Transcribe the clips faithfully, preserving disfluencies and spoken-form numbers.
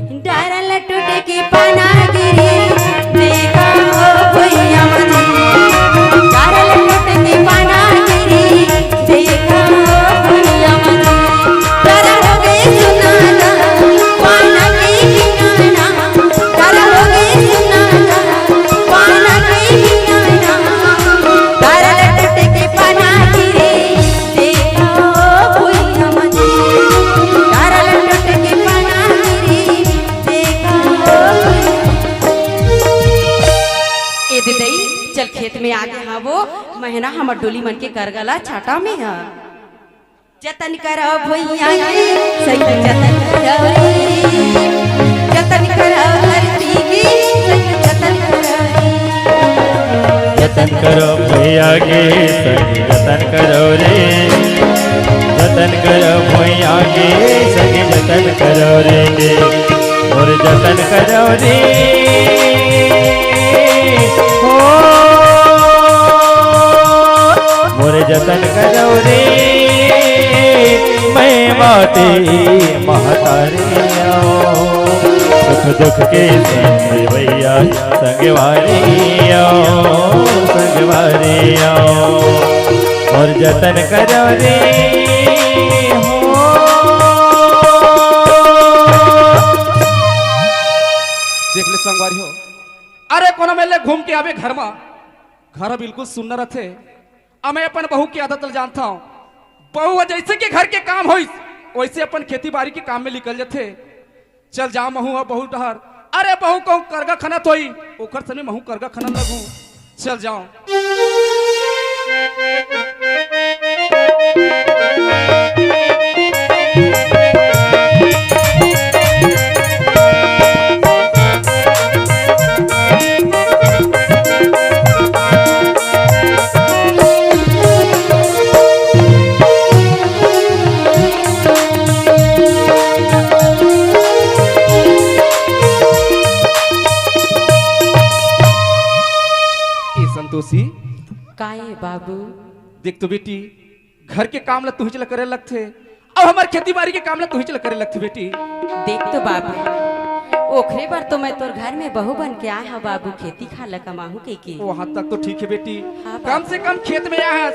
डारल टूट के पाना गिरी, देखा हो भुइयां मा जी। डारल टूट के पाना गिरी, देखा हो भुइयां मा जी। डारा हो गे सुना ना, पाना के बिना ना। डारा हो गे सुना ना, पाना के बिना ना। डारल टूट के पाना गिरी, देखा हो भुइयां मा जी। डारल टूट के पाना गिरी, ए दे दई, चल खेत में आगे हवो, महना हमर डोली मन के करगा ला छाटा में ह। जतन करो भुइयां के, सही जतन करो रे। जतन करो धरती के, सही जतन करो रे। जतन करो भुइयां के, सही जतन करो रे। जतन करो भुइयां के, सही जतन करो रे। मोर जतन करो रे, हो, मोर जतन करो रे, मैं माटी महतारी आंव। सुख दुख के संग भैया, संगवारी आंव, संगवारी आंव। मोर जतन करो रे, हो। देख ले संगवारी हो, अरे कोनो मेर ले घूम के आबे घर मा, घर बिल्कुल सुन्ना रथे। अउ मैं अपन बहू के आदत ल जानथंव, बहू ह जइसे कि घर के काम होइस, वइसे अपन खेती बारी के काम में निकल जथे। चल जांव महूं ह बहू डहर। अरे बहू कहूं करगा खनत होही, ओकर संग महूं करगा खनन लगूं। चल जांव। ए संतोषी। का ए बाबू? देख तो बेटी, घर के काम ला तुहिच ला करे लगथे, अउ हमर खेती बारी के काम ला तुहिच ला करे लगथे बेटी। देख तो बाबू, ओखरे बर तो मैं तोर घर में बहू बन के आय हंव बाबू, खेती खार ला कमाहूं कहिके। वहां तक तो ठीक हे बेटी, हाँ बाबू। कम से कम खेत में आय हस,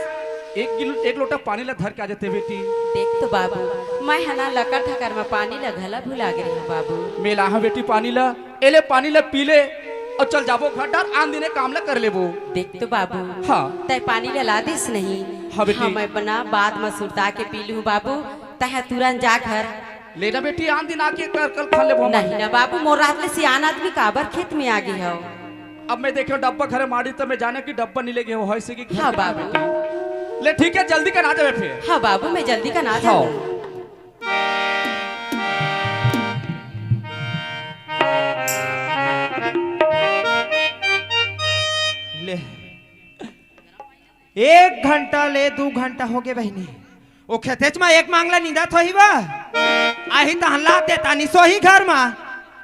एक गिल-, एक लोटा पानी ला धर के आ जाते बेटी। देख तो बाबू, मैं ह ना लकर ठकर में पानी ला घला भुला गे रहेंव बाबू। मैं लाहूं बेटी पानी ला, ए ले पानी ला पी ले अउ चल जाबो घर डार, आन दिन ए काम ला कर लेबो। देख तो बाबू, हाँ। तैं पानी ला ला दिस नहीं। हाँ बेटी। हाँ, मैं बना बाद में सुरता के पी लूं बाबू, तैं तुरंत जा घर। ले ना बेटी, आन दिन आके कर कल खा लेबो हम। नहीं ना बाबू, मोर रात ले सियान आदमी काबर खेत में आ गे हव। अब मैं देखे डब्बा घरे माड़ी त मैं जाने कि डब्बा नहीं ले गे हो, होइसे कि घर हाँ के काम बाबू। बेटी। ले ठीक है, जल्दी कर आ जाबे फिर। हाँ बाबू, मैं जल्दी कर आ हाँ। जाऊँ। ले, एक घंटा ले दू घंटा होगे बहिनी, ओ खेतेच म एक मांगला निंदत होही बा। आही तहन ला देता नि सोही घर म।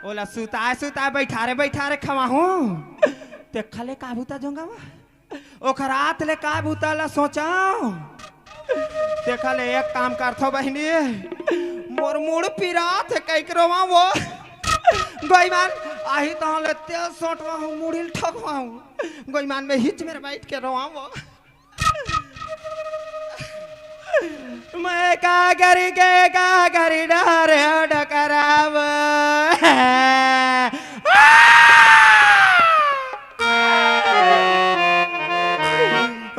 ओला सुताए सुताए बैठारे बैठारे खवाहूं। तेखा ले का बुता जोंगा वा? ओखर हाथ ले का बुता ला सोचंव? तेखा ले एक काम करथंव बहिनी, मोर मुड़ पिरात हे कहिके रोवांव वो। गोईमान, आही तहन ले तेल सोंटवाहूं, मुड़ी ल ठोकवाहूं। गोईमान, मैं हिच मेर बैठ के रोवांव वो। मैं का करी के का करी डहरे डकराव।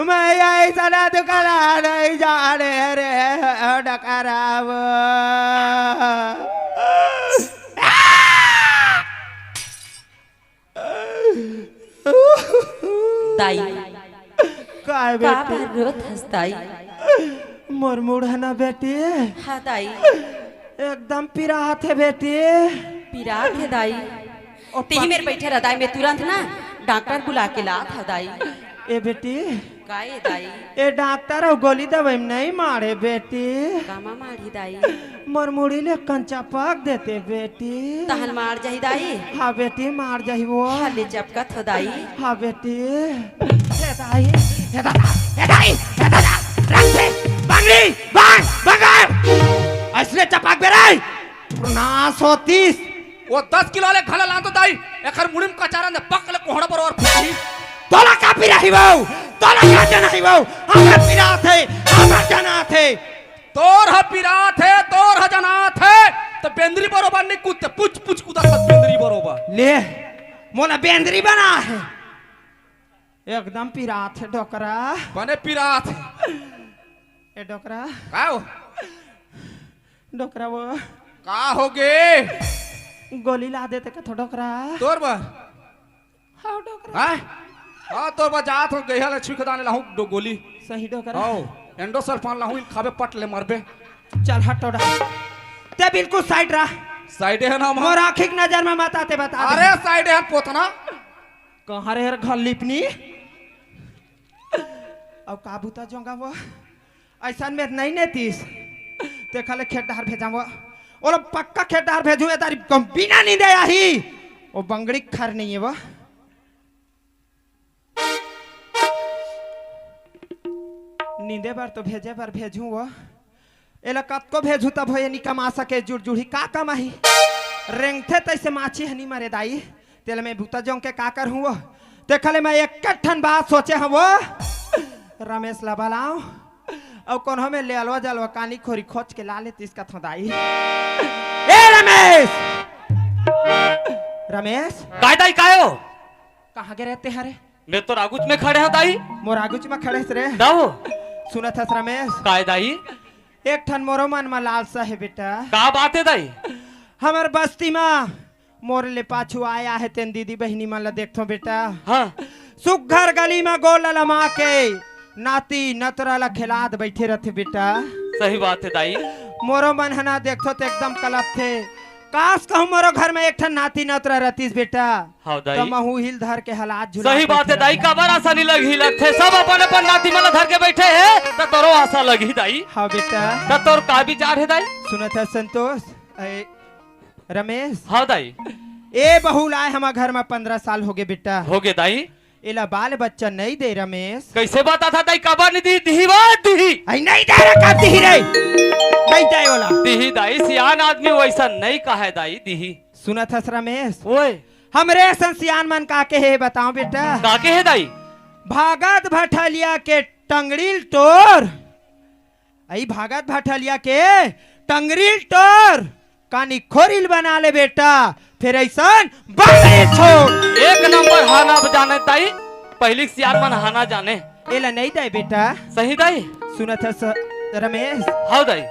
मैं अइसना दुखला नहीं जाने रे डकराव। दाई, काय का बेटी? बार रोत हस दाई? मोर मुड़ ह ना बेटी। हाँ दाई। एकदम पिरात हे बेटी। पिरात हे दाई। ओ तेही पा- मेर बैठे रह दाई, मैं तुरंत ना डॉक्टर बुला के लात ह दाई। ए बेटी। का ए दाई? ए डॉक्टर अउ गोली दवाई में नहीं मारे बेटी। कामा मारही दाई? मोर मुड़ी ले कंचा पक देते बेटी। तहन मार जाही दाई? हाँ बेटी, मार जाही वो। हाँ, ले चपकत हो दाई। हाँ बेटी। हे दाई, हे दादा, हे दाई, हे दादा, रख दे, बंगड़ी, बांग, बंगाल। अइसने चपक बे रे। नाश होतिस। वो दस किलो वाले घला लान तो दाई, एकर मुड़ी म कचारन दे, पक ले कोहड़ा बरोबर फूटही। तोला का पिराही वो? तोला का जनाही वो? हमर पिरात हे, हमर जनात हे। तोर ह पिरात हे, तोर ह जनात हे, त बेंदरी बरोबर नइ कूदते, पुच पुच कूदत हस बेंदरी बरोबर। ले, मोला बेंदरी बना हे। एकदम पिरात हे डोकरा। बने पिरात हे। ए डोकरा। का हो? डोकरा वो। का होगे? गोली ला देते कथो डोकरा। तोर बर? हाँ डोकरा। हाँ? हाँ, तोर बर जात हो, गइहा ले छुई खदान लाहूँ डो-, गोली। सही डोकरा। हाँ, एंडोसल्फान लाहूँ, इन खाबे पट ले मरबे। चल हट टोड़ा। ते बिल्कुल साइड रह। साइडे हे ना हम। मोर आँखी के नजर में मत आते बता दे। अरे साइडे हे पोतना। कहाँ रे हर घर लिपनी? अउ का बूता जोंगा वो? अइसन में नइ नेतिस। तेखा ले खेत डहर भेजावो। ओला पक्का खेत डहर भेजू, ए दारी कम बिना नींदे आही। ओ बंगड़ी खर नइ हे वो। नींदे बर तो भेजे बर भेजू वो। एला कतको भेजू तभो ए नी कमा सके जुड़जुड़ी। का कमाही? रेंगथे तइसे माछी ह नी मरे दाई। तेला मैं बूता जोंग के का करहूँ वो? तेखा ले मैं एक ठन बात सोचे हँव वो। रमेस ला बलाव। अउ कोनो में ले अलवा जलवा कानी खोरी खोज के ला लेतिस कथों दाई। ए रमेस! रमेस! काय दाई, काय हो? कहाँ गे रहे ते हरे? मैं तोर आगूच में खड़े हँव दाई। मोर आगूच में खड़े हस रे? दाऊ। सुनत हस रमेस? काय दाई? एक ठन मोरो मन म लालसा हे बेटा। का बात हे दाई? हमर बस्ती म मोर ले पाछू आय हे तेन दीदी बहिनी मन ला देखथों बेटा। हाँ। सुग्घर गली म गोड़ ला लमा के नाती नतरा ला खेलात बइठे रथे बेटा। सही बात हे दाई। मोरो मन ह ना देखथों त एकदम कलपथे। काश कहूँ मोरो घर म एक ठन नाती नतरा रतिस बेटा। हाँ दाई। त महू हिल धर के हलात झुला सही बात हे दाई, काबर आसा नइ लगही लगथे, सब अपन अपन नाती मन ला धर के बइठे हे, त तोरो आसा लगही दाई। हाँ बेटा। त तोर का विचार हे दाई? सुनत हस संतोष, ए, रमेस। हाँ दाई। ए बहू लाय हमर घर म पंद्रह साल होगे बेटा। होगे दाई। एला बाल बच्चा नइ दे रमेस। कइसे बतात हस दाई, काबर नइ दिही, दिही वो दिही। अई नइ दे रे, का दिही रे? नइ दे ओला। दिही दाई, सियान आदमी वइसन नइ कहय दाई, दिही। सुनत हस रमेस? ओए। हमरे असन सियान मन का केहे बतावँ बेटा? का केहे दाई? भागत भठलिया के टंगड़ी ल टोर। अई भागत भठलिया के टंगड़ी ल टोर। कानी खोरी ल बना ले बेटा। फेर अइसन बाबे छोड़। एक नंबर हाना जाने दाई। पहिली के सियान मन हाना जाने। एला नइ दे बेटा। सही दाई। सुनत हस रमेस? हाँ दाई।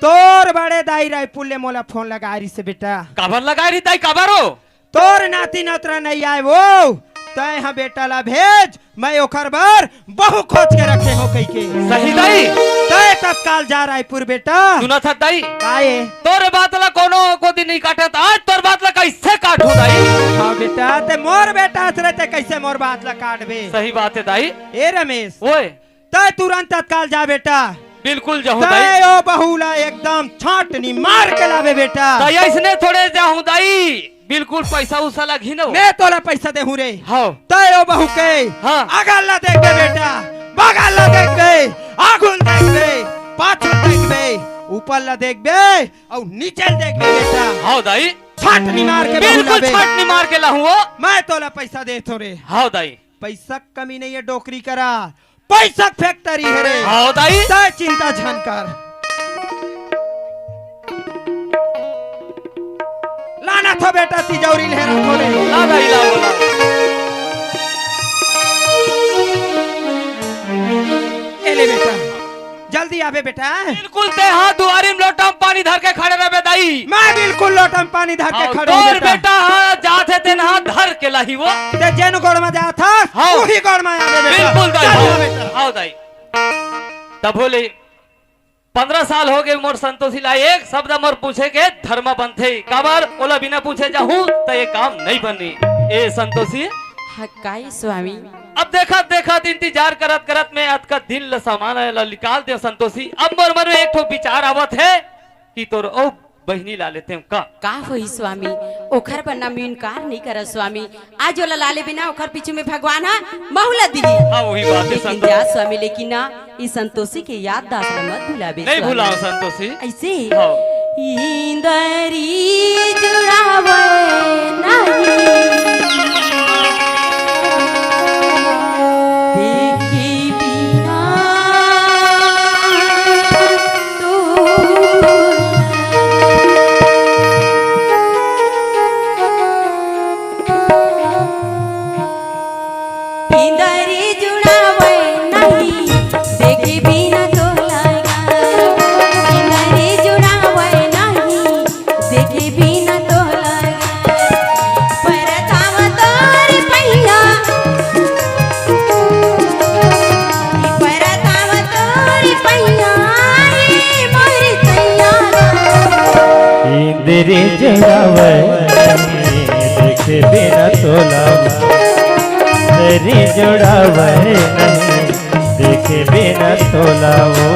तोर बड़े दाई रायपुर ले मोला फोन लगाय रिहिसे बेटा। काबर लगाय रिहिस दाई, काबर हो? तोर नाती नतरा नइ आय वो, तैं ह बेटा ला भेज, मैं ओखर बर बहू खोज के रखे हँव कहिके। सही दाई। तैं तत्काल जा रायपुर बेटा। सुनत हस दाई? काय? तोर बात ला कोनो कोती नइ काटत, आज तोर बात ला कइसे काटहूँ दाई? हाँ बेटा, तैं मोर बेटा हस रे, तैं कइसे मोर बात ला काटबे? सही बात हे दाई। ए रमेस। ओए। तैं तुरंत तत्काल जा बेटा। बिल्कुल जाहूँ दाई। तैं ओ बहू ला एकदम छाटनी मार के लाबे बेटा। दाई अइसने थोड़े जाहूँ दाई, बिल्कुल पइसा उसा लगही न। मैं तोला पइसा देहूँ रे। हाँ। तैं ओ बहू के हाँ। अगल ला देखबे बेटा, बगल ला देखबे, आगू ल देखबे, पाछू ल देखबे, ऊपर ला देखबे अउ नीचे ल देखबे बेटा। हाँ दाई। छाटनी मार के बहू बिल्कुल लाबे। छाटनी मार के लाहूँ वो। मैं तोला पइसा देथों रे। हाँ दाई। पइसा के कमी नइ हे डोकरी करा। पइसा के factory हे रे। हाँ दाई। तैं चिंता झन कर। लानथों बेटा तिजौरी ल हेरथों रे। ला दाई, ला, ला। ए ले बेटा, जल्दी आबे बेटा। बिल्कुल तैं हा दुआरी म लोटा म पानी धर के खड़े रहिबे दाई। मैं बिल्कुल लोटा म पानी धर के हाँ, खड़े हँव तोर बेटा। बेटा हा जात हे तेन हा धर के लाही वो। तैं जेन गोड़ म जात हस, हाँ। उही गोड़ म आबे बेटा। बिल्कुल दाई, चल हाँ। जा बेटा। हाँ दाई। तभो ले पंद्रह साल होगे मोर संतोषी ला एक शब्द मोर पूछे के धर्म बनथे। काबर ओला बिना पूछे जाहूँ त ये काम नइ बनही। ए संतोषी। हाँ, काय स्वामी? अब देखत देखत इंतजार करत करत मैं अतका दिन ल सामान ल निकाल देंव संतोषी। अब मोर मन में एक ठो विचार आवत हे कि तोर ओ बहिनी ला लेतेंव का? का होही स्वामी, ओखर बर ना मैं इनकार नइ करँव स्वामी। आज ओला ला लेबे ना, ओखर पीछू में भगवान ह महू ला दिही। हाँ, उही बात हे लेकिन संतोषी। जा स्वामी, लेकिन ना, ई संतोषी के याददाश्त ला मत भुलाबे नइ स्वामी। भुलाँव संतोषी। अइसे? हाँ। इंदरी जुड़ावो देखे बिना तोला वो, तेरी जोड़ावे नहीं, देखे बिना तोला वो,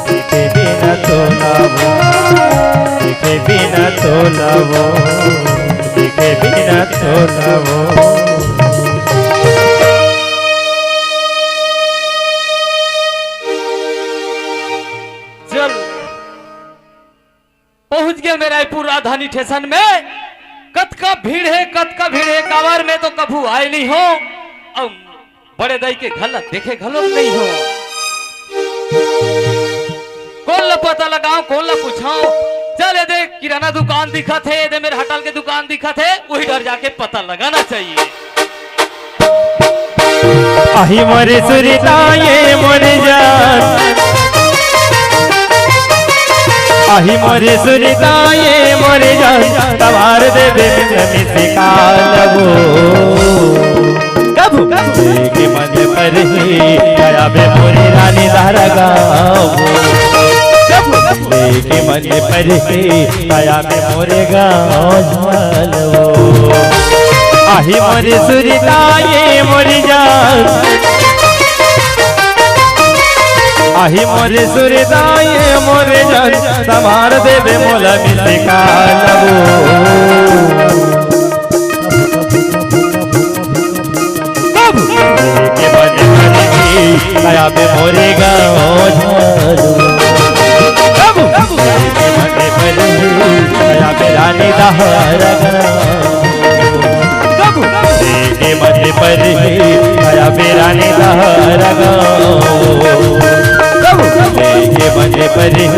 देखे बिना तोला वो, देखे बिना तोला वो, देखे बिना तोला वो। चल, पहुंच गए मैं रायपुर राजधानी स्टेशन में। कतका भीड़ हे, कतका भीड़ हे, काबर मैं तो कभू आए नहीं हो, अउ बड़े दाई के घर ला देखे घलो नहीं हो। कोन ला पता लगाओ, कोन ला पूछाओ? चल, ये दे किराना दुकान दिखत हे, ये दे मेरे होटल के दुकान दिखत हे, वही डर जाके पता लगाना चाहिए। आही मोरे सुरता ये मोरे जान, आही मोरे सुरता ये मोरे जान, तवार देबे मिल मिसे कालबो। कभू देखे मन पर ही आया बे मोरे रानी दहरा गाँव। कभू देखे मन पर ही आया बे मोरे गाँव झालबो। आही मोरे सुरता ये मोरे जान, आही मोरे सुरता ये मोरे जान, संभार देबे मोला मिसे कालबो। कभू देखे मन पर ही आया बे मोरे गाँव झालबो। कभू देखे मन पर ही आया बे रानी दहरा गाँव। कभू देखे मन पर ही आया बे रानी दहरा गाँव। कभू देखे मन पर ही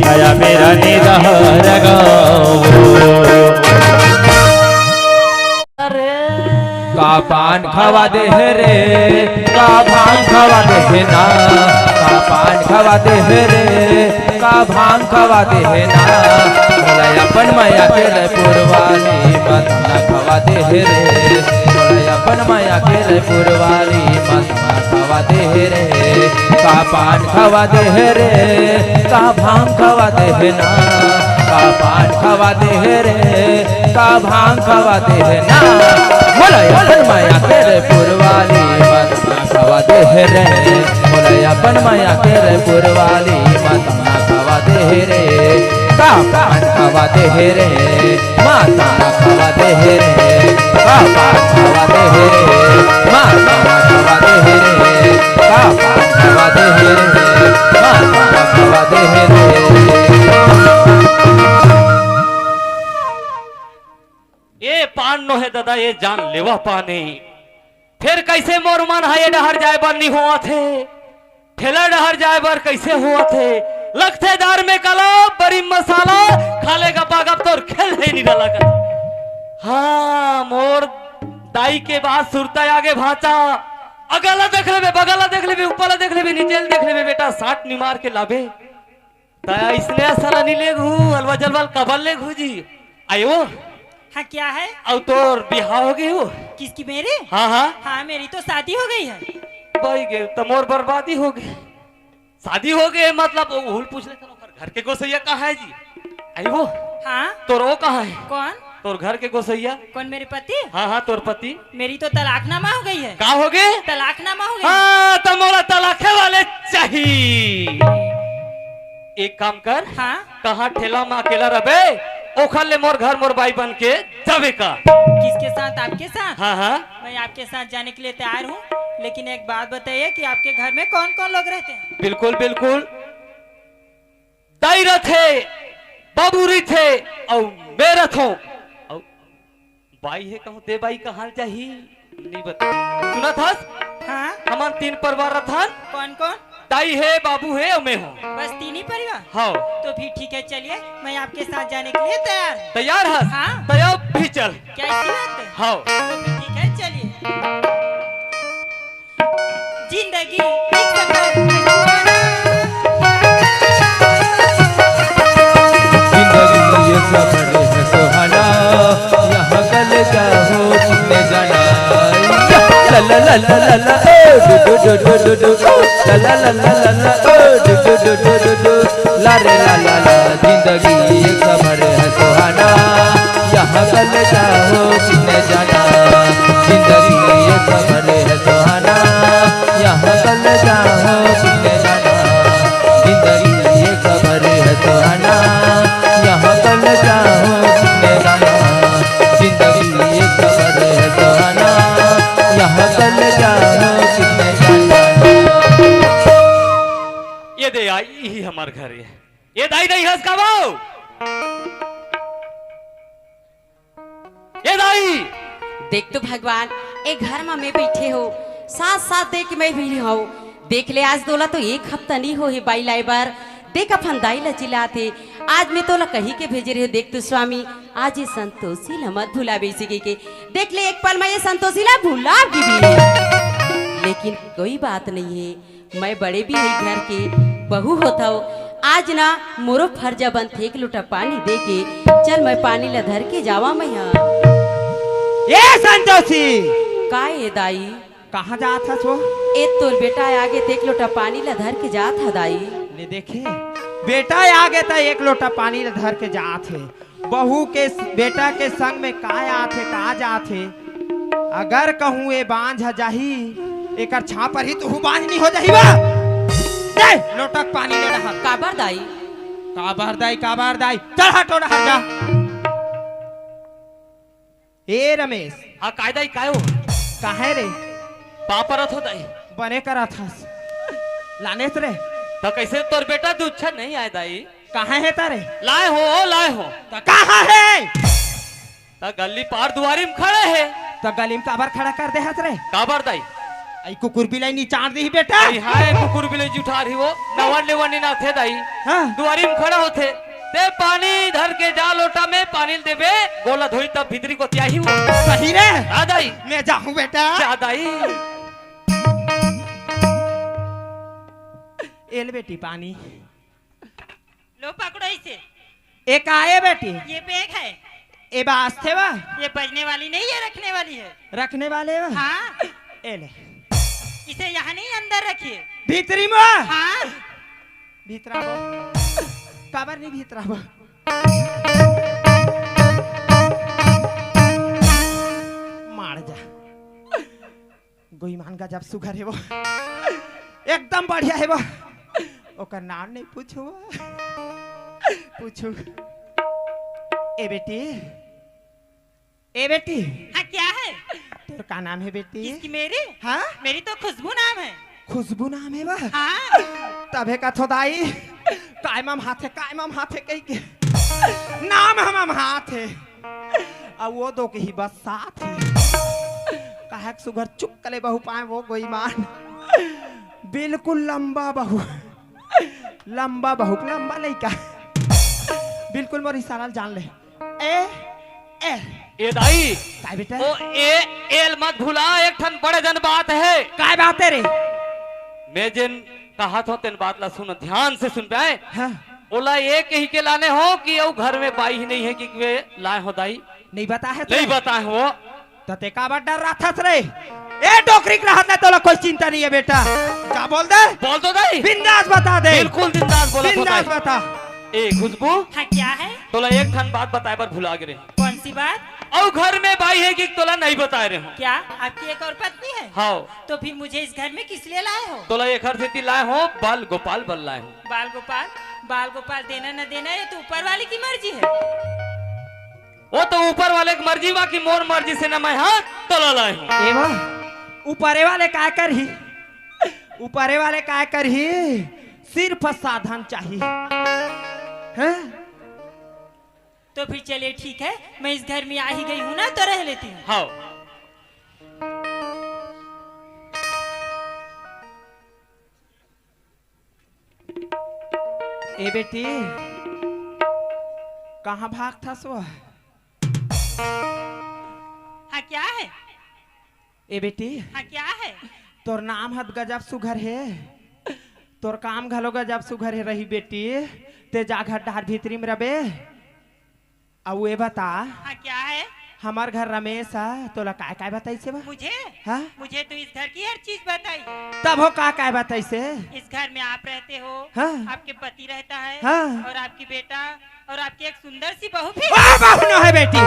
आया बे रानी दहरा गाँव। अरे का पान खवा दे हे रे, का भांग खवा दे हे ना, का पान खवा दे हे रे, का भांग खवा दे हे ना, मोला अपन मया के रायपुर वाली मस्ताना खवा दे हे रे, मोला अपन मया के रायपुर वाली मस्ताना खवा दे हे रे, का पान खवा दे हे रे, का भांग खवा दे हे ना, का पान खवा दे हे रे, का भांग खवा दे हे ना, मोला अपन मया के रायपुर वाली मस्ताना खवा दे हे रे, मोला अपन मया के रायपुर वाली मस्ताना खवा दे हे रे, का पान खवा दे हे रे, मस्ताना खवा दे हे रे, का पान खवा दे हे रे, मस्ताना खवा दे हे रे, का पान खवा दे हे रे, मस्ताना खवा दे हे रे। ए पान नो हे ददा, ए जान लेवा पान हे। फेर कइसे मोर मन ह ए डहर जाए बर नी होवत हे? ठेला डहर जाए बर कइसे होवत हे? लगथे दार में काला, बरी मसाला, खा ले गपागप तोर खेल हे नी लगत। हाँ, मोर दाई के बात सुरता आगे भांचा। अगला देख लेबे, बगला देख लेबे, ऊपरला देख लेबे, नीचेला देख लेबे, बेटा, साट निमार के लाबे। त अइसने साला नी लेगहू, अलवा जलवा ल काबर लेगहू जी? आयो। हाँ, क्या है? अउ तोर बिहाव हो गे हो? किसकी, मेरी? हाँ, हाँ। हाँ, मेरी तो शादी हो गई है। बई गे, त मोर बर्बादी हो गे। शादी हो गे मतलब, ओ हुल पूछ ले, चलो, घर के गोसैया कहाँ है जी? आई वो? हाँ। तोर वो कहाँ है? कौन? तोर घर के गोसैया? कौन, मेरे पति? हाँ, हाँ, तोर पति। मेरी तो तलाकनामा हो गई है। का हो गे? तलाकनामा हो गई है। हाँ, त मोला तलाखे वाले चाही। एक काम कर, हाँ? कहाँ ठेला में अकेला रबे, ओखर ले मोर घर मोर बाई बन के जाबे का। किसके साथ? आपके साथ? हाँ, हाँ। मैं आपके साथ जाने के लिए तैयार हूँ, लेकिन एक बात बताइए कि आपके घर में कौन-कौन लोग रहते हैं? बिल्कुल, बिल्कुल। दाई रथे, बाबू रथे, अउ मैं रथों। अउ बाई हे कहूँ, ते बाई कहाँ जाही? नहीं बता। सुनत हस? हाँ। हमन तीन परिवार रथन। कौन कौन? दाई हे, बाबू हे अउ मैं हूँ। बस तीन ही परिवार? हाँ। तो फिर ठीक है, चलिए, मैं आपके साथ जाने के लिए तैयार हूँ। तैयार हस? हाँ। तो अब भी चल। क्या ऐसी बात है? हाँ। तो फिर ठीक है, चलिए। जिंदगी एक सफर है सुहाना। जिंदगी ये सफर है सुहाना, यहाँ कल क्या हो किसने जाना। ला ला ला ला ला ला, ओ do do do do do do. ला ला ला ला ला ला, ओ do do do do do do. ला रे ला ला ला, जिंदगी ये सफर है सुहाना। और घर ये, ये दाई नहीं हंस का वो? ये दाई! देख तो भगवान, ए घर म मैं बइठे हों, साथ-साथ देख मैं भी हों। देख ले, आज तोला तो एक हफ्ता नइ होहे बाई लाए बर। देख अपन दाई ला चिल्लात हे। आज मैं तोला कहि के भेजे रहेंव, देख तो स्वामी, आज ये संतोषी ला मत भुलाबे अइसे कहिके। देख ले, एक पल म ये संतोषी ला भुला दिबे। लेकिन कोई बात नइ हे, मैं बड़े भी हई घर के बहू होथंव, आज ना मोरो फर्जा बनथे एक लोटा पानी दे के। चल मैं पानी ला धर के जावंव मैं हा। ए संतोषी! का ए दाई? कहाँ जात हस वो? ए तोर बेटा आगे त एक लोटा पानी ला धर के जात हंव दाई। ले देखे, बेटा आगे त एक लोटा पानी ला धर के जात हे। बहू के, बेटा के संग में का आत हे, का जात हे? अगर कहूँ ए बांझ ह जाही, एकर छांव परही त हू बांझ नइ हो जाही वा। दे, लोटा के पानी ले रहा। काबर दाई? काबर दाई, काबर दाई? चल हट, ओ डहर जा। ए रमेश। हाँ, काय दाई, काय हो? काहे रे? पाँव परत हों दाई। बने करत हस। लानेस रे। त कइसे तोर बेटा दूध छन नइ आय दाई? कहाँ हे तारे? लाए हों, लाए हों। त कहाँ हे? त गली पार दुवारी म खड़ा हे। त गली म काबर खड़ा कर दे हस रे? काबर दाई? अई कुकुर बिलाई निचार दिही बेटा। अई हाय, कुकुर बिलाई जुठार ही वो। नवन लेवन निनाथे दाई। हाँ। दुवारी म खड़ा होथे। ते पानी धर के जा लोटा में, पानी ल देबे, गोड़ ला धोही तब भीतरी कोती आही वो। सही रे। हाँ दाई। मैं जाहूँ बेटा। जा दाई। ए ले बेटी पानी। लो पकड़ो इसे। ए का ए बेटी? ये बैग है। ए बाजथे वा? ये बजने वाली नहीं है, रखने वाली है। रखने वाले वा? हाँ। ए ले। इसे यहाँ नहीं, अंदर रखिए। भीतरी में? हाँ। भीतराबो। काबर नहीं भीतराबो? मार जा। गोईमान गजब सुघर हे वो। एकदम बढ़िया हे वो। ओकर नाम नहीं पूछो। पूछो। ए बेटी, ए बेटी। हाँ, क्या है? तोर का नाम हे बेटी? किसकी, मेरी? हाँ? मेरी तो खुशबू नाम है। खुशबू नाम हे वो? हाँ। तभे कथों दाई, काय ममहाथे, काय ममहाथे कहिके। नाम ह ममहाथे। अउ वो दो के ही बस साथ ही। काहे के सुघर चुक कले बहू पाए वो गोईमान। बिल्कुल लंबा बहू। लंबा बहू, लंबा लइका। बिल्कुल मोर इशारा ल जान ले। ए, ए। ए दाई। काय बेटा? ओ ए, ए ल मत भुला, एक ठन बड़े जन बात हे। काय बात हे रे? मैं जेन कहत हों तेन बात ला सुन, ध्यान से सुन बे। हाँ। ओला ए कहिके लाने हों कि अउ घर में बाई ही नहीं हे कि मैं लाए हों दाई? नहीं बताए हे नहीं तें? बताए हों। त तें काबर डर्राथस रे? ए डोकरी के रहत ले तोला कोई चिंता नहीं हे बेटा। का बोल दे? बोल तो दाई। बिंदास बता दे। बिल्कुल बिंदास बोलत हों दाई। बिंदास बता। ए खुशबू। हाँ, क्या है? तोला एक ठन बात बताए बर भुला गे रेहेंव। कौन सी बात? अउ घर में बाई हे कि तोला नहीं बताए रेहेंव। क्या आपकी एक और पत्नी है? हाँ। तो फिर मुझे इस घर में किस लिए लाए हो? तोला एकर सेती लाए हों, बाल गोपाल बर लाए हों। बाल गोपाल? बाल गोपाल देना न देना, ये तो ऊपर वाले की मर्जी है। वो तो ऊपर वाले की मर्जी बा कि मोर मर्जी से न मैं हा तोला लाए हों। ए वा, ऊपरे वाले काय करही? ऊपरे वाले काय करही? सिर्फ साधन चाही। हैं? तो फिर चलिए ठीक है, मैं इस घर में आ ही गई हूँ ना, तो रह लेती हूँ। हाँ। ए बेटी, कहाँ भागथस वो? हाँ, क्या है? ए बेटी, हाँ, क्या है? तोर नाम हद गजब सुघर हे, तोर काम घलो गजब सुघर हे रही बेटी, तें जा घर डहर भीतरी में रबे। अउ ए बता, हाँ, क्या है? हमर घर रमेश ह, तोला काय काय बताइस हे बा? मुझे? हाँ? मुझे तो इस घर की हर चीज बताई है। तब हो का काय बताइस हे? इस घर में आप रहते हो, हाँ। आपके पति रहता है, हाँ। और आपकी बेटा, और आपकी एक सुंदर सी बहू भी। ओ बहू नो हे बेटी।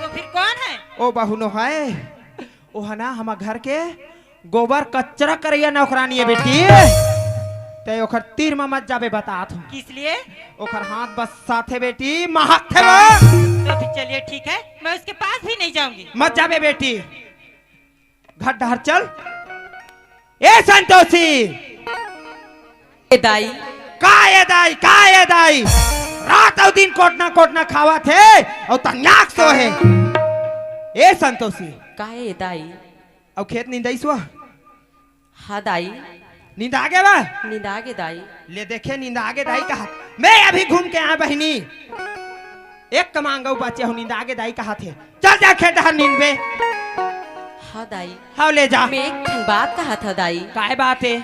तो फिर कौन है? ओ बहू नो हे, ओ हे ना हमर घर के गोबर कचरा करइया नौकरानी हे बेटी। तें ओकर तीर म मत जाबे, बतात हों। किस लिए? ओकर हाथ बस्साथे बेटी, महकथे वो। तो फिर चलिए ठीक है, मैं उसके पास भी नहीं जाऊंगी। मत जाबे बेटी, घर डहर चल। ए संतोषी! ए दाई, का ए दाई, का ए दाई, रात अउ दिन कोटना कोटना खावत हे अउ तनियाक सो हे। ए संतोषी, का ए दाई? अउ खेत निंदाइस वा? हाँ दाई। निंदा गे वा? निंदा गे दाई। ले देखे, निंदा गे दाई कहा। मैं अभी घूम के आया बहिनी। एक कमांग अउ बचे हो, निंदा गे दाई कहा थे। चल जा खेत डहर निंदबे। हाँ दाई। हाँ, ले जा। मैं एक ठन बात कहा था दाई। काय बात हे?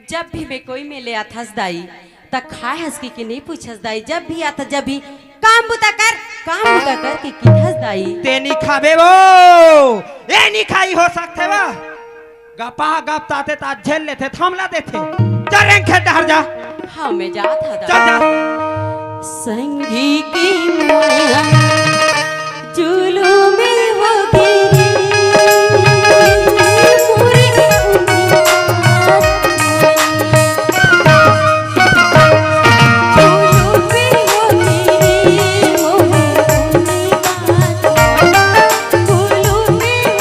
जब भी मैं कोई मेर ले आथस दाई, त खाए हस कि, कि नहीं पूछस दाई। जब भी आथस, जब भी काम बुता कर, काम बुता कर कि किथस दाई। ते नहीं खाबे वो, ए नहीं खाई हो सकथे वा। गपा गप ताते तात झेल लेथे, थामला देथे। चल रेंग खेत डहर जा। हाँ, मैं जात हा चल जा। दाई। संगी की माया जुलुम हो गे रे, मोरे उम्मीद। जुलुम हो गे रे, मोरे उम्मीद।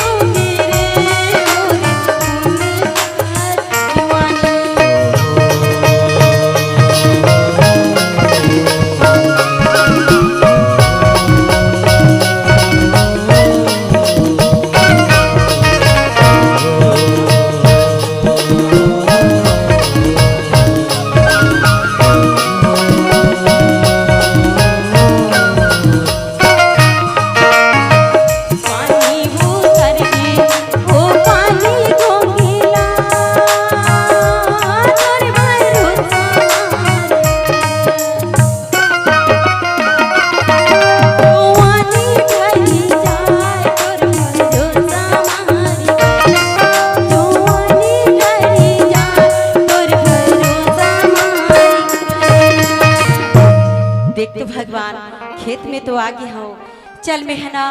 देख तो भगवान, खेत में तो आ गे हंव। चल, मैं ह ना,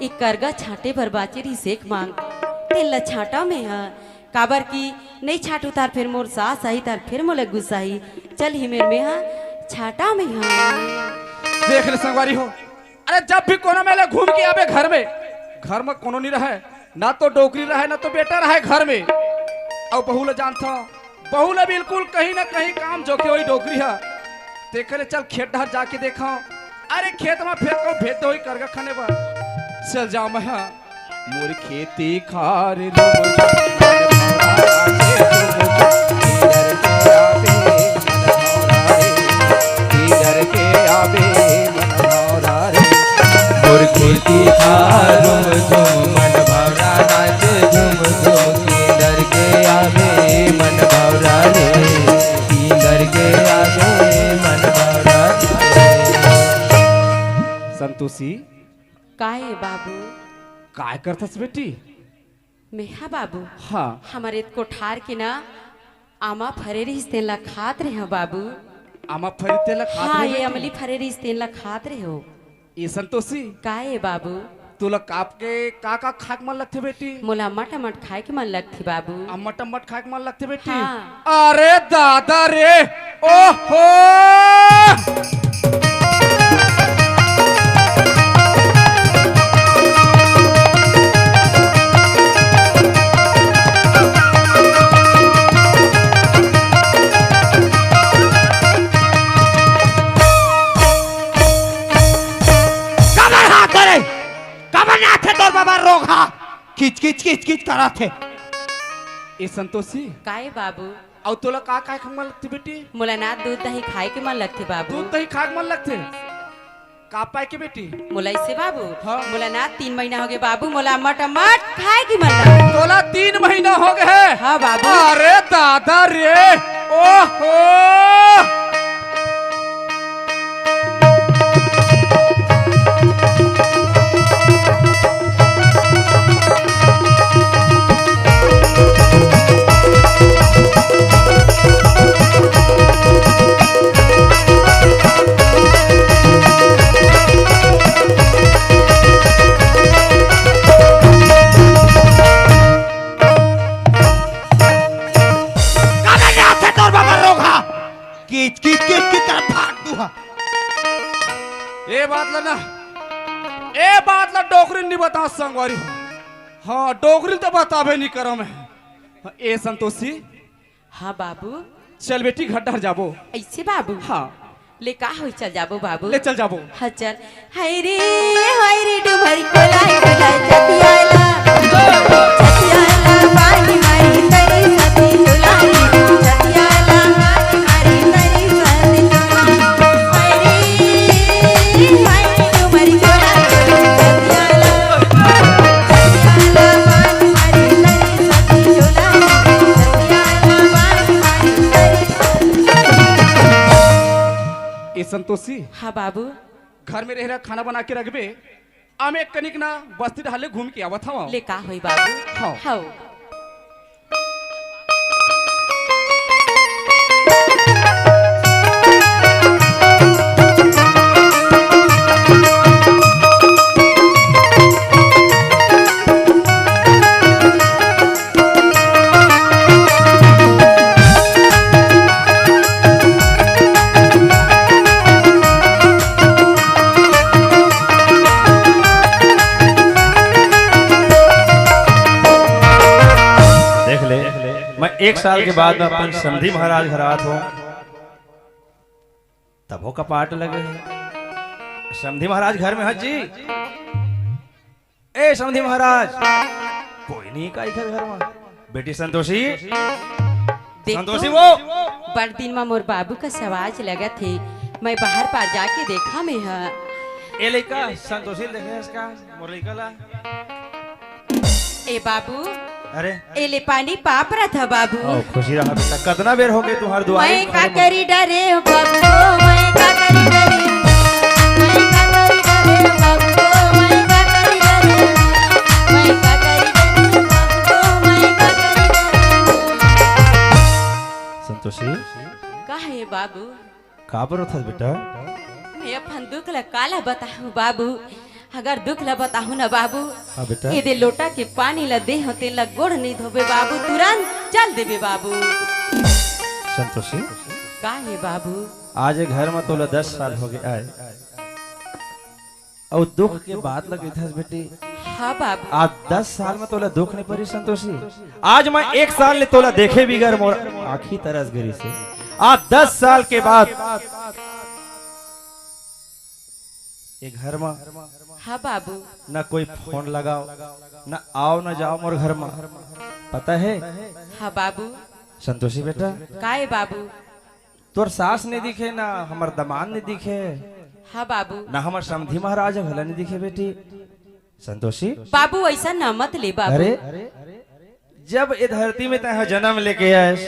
एक करगा छांटे बर बाचे रहिस एक मांग, तेन ला छांटा मैं ह। काबर कि नहीं छांटू तार फिर मोर सास आही, तार फिर मोला गुस्सा आही। चल ही मेर में ह, छांटा मैं ह। देख ले संगवारी हो, अरे जब भी कोनो मेले घूम के आबे घर में, घर में कोनो नहीं रहे, ना तो डोकरी रहे, ना तो बेटा रहे घर में। अउ बहू ला जानथव, बहू ला बिल्कुल कहीं ना कहीं काम जोखे होही डोकरी ह। तेकर ले चल खेत डहर जाके देखव। अरे खेत में फेर को भेज दे होही करगा खने बर। चल जाव मैं ह। मोर खेती खार रुम झुम, मन भौरा नाचे झुम झुम, किधर के आवे मन भौरा रे, किधर के आवे मन भौरा रे। मोर खेती खार रुम झुम, मन भौरा नाचे झुम झुम, किधर के आवे मन भौरा रे, किधर के आवे मन भौरा रे। संतोषी। काय बाबू? काय करथस बेटी? मेहा बाबू, हाँ। हमर एत कोठार के ना आमा फरे रहिस, तेन ला खात रेहेंव बाबू। आमा फरे तेन ला खात हाँ, रेहे ये बेटी? अमली फरे रहिस, तेन ला खात रेहेंव। ए संतोषी। का ए बाबू? तोला काप के का का खाए के मन लगथे बेटी? मोला अम्मट अम्मट खाए के मन लगथे बाबू। अम्मट अम्मट खाए के मन लगथे बेटी? हाँ। अरे दादा रे, ओहो! काबर हाथ करे? काबर नाथे तोर बाबा रोगहा? किच किच किच किच करत हे। ए संतोषी। काय बाबू? अउ तोला का खाए के मन लगथे बेटी? मोला ना दूध दही खाए के मन लगथे बाबू। दूध दही खाए के मन लगथे? का पाए के बेटी? मोला इसे बाबू? हाँ। मोला ना तीन महीना होगे बाबू, मोला अम्मट अम्मट खाए के मन लगथे। तोला तीन महीना होगे हे? हाँ बाबू। अरे दादा रे, ओहो! काबर नाथे तोर बाबा रोगहा? किच किच किच किच कर फाट दूहा। ए बात ला ना, ए बात ला डोकरी नहीं बता संगवारी हो। हाँ, डोकरी तो बताबे नहीं करो मैं। ए संतोषी। हाँ बाबू। चल बेटी, घर डहर जाबो। अइसे बाबू? हाँ। ले का होई, चल जाबो बाबू। ले चल जाबो। हाँ, चल। हाय रे, हाय रे, डुमर कोला कोला चतियाला। चतियाला बानी मारी तरी सती चुलाई। चतियाला बानी मारी तरी सती चुलाई। हाय रे, हाय रे, डुमर कोला कोला चतियाला। चतियाला बानी मारी तरी सती चुलाई। चतियाला बानी मारी तरी ए संतोषी। हाँ बाबू। घर में रह रहा, खाना बना के रखबे। आमे कनिक ना बस्ती डहर ले घूम के आवत हवं। ले का होई बाबू? हाँ। हाँ। देख ले, मैं एक साल के बाद में अपन समधी महाराज घर आत हवं, तभो कपाट लगे हे। समधी महाराज घर में हस जी? ए समधी महाराज, कोई नहीं का इधर घर में? बेटी संतोषी, देख संतोषी तो, वो। बड़ दिन में मोर बाबू का सवाज लगत हे, मैं बाहर पार जाके देखा में ह। ए लइका, संतोषी ल देखे हस का? मोर लइका ला। ए बाबू। अरे। ए ले पानी पाप रहा था बाबू। ओ, खुशी रहा बेटा, कतना बेर हो गए तुम्हारे दुआरे मैं का खड़े। करी डरे हो बाबू, मैं का करी डरे, मैं का करी डरे हो बाबू, मैं का करी डरे, मैं का करी डरे हो बाबू, मैं का करी डरे। संतोषी। का हे बाबू? का बरोथस बेटा? मैं अपन दुख ला काला बताहूँ बाबू, अगर दुख ला बताहूँ ना बाबू, हाँ बेटा। एदे लोटा के पानी ला दे हो, तेला गोड़ नहीं धोबे बाबू, तुरंत चल देबे बाबू। संतोषी। का हे बाबू? आज ये घर में तोला दस साल हो गए आए, अउ दुख के बात ला कहिथस बेटी। हाँ बाबू। आज दस साल में तोला दुख नहीं परी संतोषी। आज मैं एक साल ले तोला देखे बिगर मोर आँखी तरस गिस हे। आज दस साल के बाद ये घर में हाँ बाबू। ना कोई फोन लगाओ, ना आओ ना जाओ मोर घर में, पता है? हाँ बाबू। संतोषी बेटा। का हे बाबू? तोर सास नहीं दिखे, ना हमर दमाद नहीं दिखे। हाँ बाबू। ना हमर समधी महाराज ह घला नहीं दिखे बेटी। संतोषी। बाबू, ऐसा ना मत ले बाबू। अरे, जब ए धरती में तैं ह जन्म लेके आयस,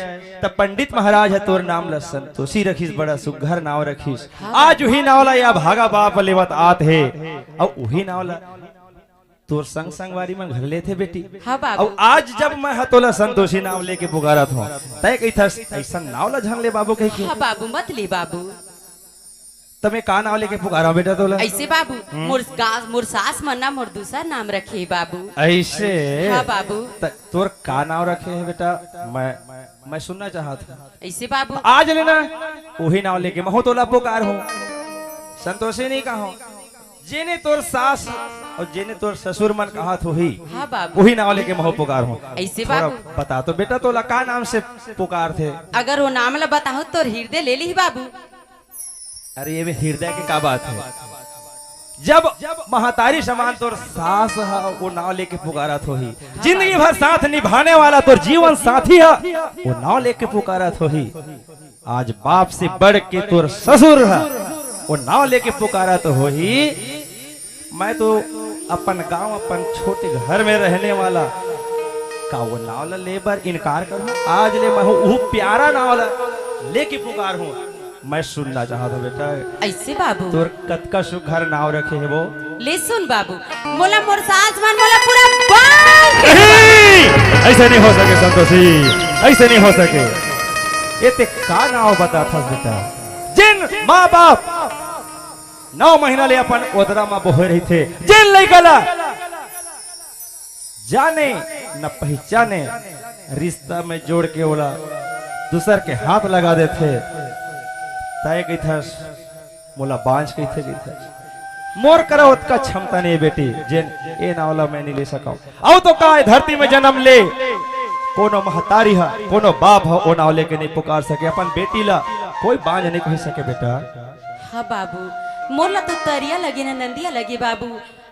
तब पंडित महाराज ह तोर नाम ला संतोषी रखिस, बड़ा सुग्घर नाव रखिस। हाँ। आज उही नाव ला या भागा बाप लेवत आत हे, अउ उही नाव ला तोर संग संगवारी मन घला लेथे बेटी। हाँ बाबू। अउ आज जब मैं ह तोला संतोषी नाव लेके पुकारत हूँ, तैं कहिथस अइसन नाव ला झन ले बाबू कहिके। हाँ बाबू, मत ले बाबू। त मैं का नाव लेके पुकारंव बेटा तोला? अइसे बाबू, हम्म। मोर गा-, मोर सास मन ना मोर दूसर नाम रखे हे बाबू। अइसे? हाँ बाबू। त तोर का नाव रखे हे बेटा? मैं, मैं सुनना चाहत हूँ। अइसे बाबू। त आज ले ना उही नाव लेके महूँ तोला पुकारहूँ। संतोषी नहीं कहूँ। जेने तोर सास अउ जेने तोर ससुर मन कहत होही, हाँ बाबू। उही नाव लेके महूँ पुकारहूँ। अइसे थोड़ा बाबू। बता तो बेटा, तोला का नाम से पुकारथे? अगर वो नाम ला बताहूँ तोर हिरदे ले लिही बाबू। अरे, एमे हिरदे के का बात हे? जब महतारी समान तोर सास ह वो नाव लेके पुकारत होही, जिंदगी भर साथ निभाने वाला तोर जीवन साथी ह वो नाव लेके पुकारत होही, आज बाप से बढ़ के तोर ससुर ह वो नाव लेके पुकारत होही। मैं तो अपन गांव, अपन छोटे घर में रहने वाला, का वो नाव ला ले बर इनकार करहूँ? आज ले मैं हूँ वो प्यारा नाव ला लेके पुकारहूँ। मैं सुनना चाहत हूँ बेटा। अइसे बाबू। तोर कतका सुघर नाव रखे हे वो। ले सुन बाबू, मोला मोर सास मन मोला पूरा बांध के नहीं, अइसे नहीं हो सके संतोषी, अइसे नहीं हो सके। ए तें का नाव बताथस बेटा? जेन माँ बाप नौ महीना ले अपन ओदरा म बोहे रहिथे, जेन लइका ला जाने न पहिचाने, रिश्ता में जोड़ के ओला दूसर के हाथ लगा देथे। तैं कहिथस, मोला बांझ कहिथे, कहिथस। मोर करा ओतका क्षमता नहीं बेटी, जेन ए नाव ला मैं नहीं ले सकंव। अउ तो का ए धरती में जन्म ले, कोनो महतारी ह, कोनो बाप ह, ओ नाव लेके नइ पुकार सके अपन बेटी ला, कोई बांझ नइ कहि सके बेटा। हाँ बाबू, मोर ला तो तरिया लगे न नंदिया लगे बाबू,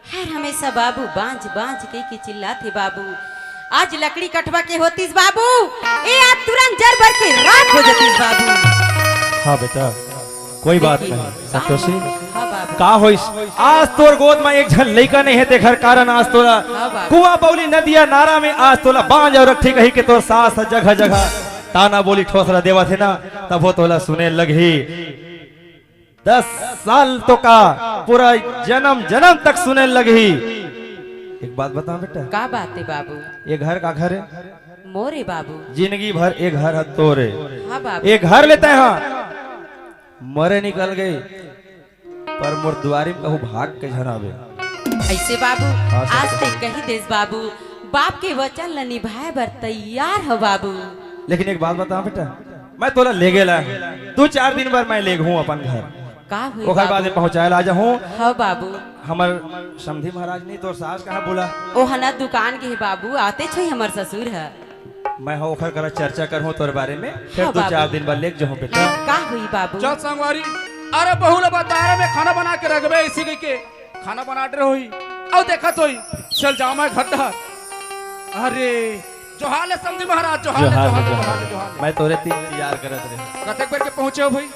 हर हमेशा बाबू बांझ बांझ कहि के चिल्लाथे बाबू। आज लकड़ी कटवा के होतिस बाबू, ए आज तुरंत जर बर के राख हो जतिस बाबू। हाँ बेटा, कोई बात नहीं संतोषी। हाँ बाबू। का होइस? आज तोर गोद म एक झन लइका नइ हे, तेखर कारण आज तोला हाँ बाबू। कुआं बउली नदिया नारा में आज तोला बांझ अउ रखठी कहि के तोर सास ह जगह जगह ताना बोली ठोसरा देवत हे ना, तभो तोला सुने लगही। दस साल तो का, पूरा जनम जनम तक सुने लगही। एक बात बता बेटा। का बात हे बाबू? ये घर काखर हे? मोरे बाबू। जिनगी भर ये घर ह तोरे। हाँ बाबू। ये घर लेते ह मरे निकल गे, पर मोर दुवारी म कहूँ भाग के झन आबे। अइसे बाबू, हाँ, सच आज है। तैं कहि देस बाबू, बाप के वचन ल निभाए बर तैयार हँव बाबू। लेकिन एक बात बता बेटा, मैं तोला लेगे ला, दू चार दिन बर मैं लेगहूँ अपन घर। का होही ओखर बाद बाबू? में पहुँचाए ला आ जाहूँ। हाँ बाबू। हमर समधी महाराज नहीं, तोर सास कहाँ बोला? ओ हना दुकान गे हे बाबू, आतेच होही हमर ससुर ह। मैं ह ओखर करा चर्चा करहूँ तोर बारे में, फिर हाँ दू बाबू। चार दिन बर लेग जाहूँ बेटा। का होही बाबू? चल संगवारी, अरे बहू ला बता रहे मैं खाना बना के रखबे, इसी के खाना बना डरे होही, अउ देखत होही, चल जावँ मैं घर डहर। अरे, जोहार ले समधी महाराज, जोहार ले, जोहार ले, जोहार ले, जोहार ले, जोहार ले। मैं तोरे तीन इंतजार करत रहे। कतेक बेर के पहुँचे हो भाई?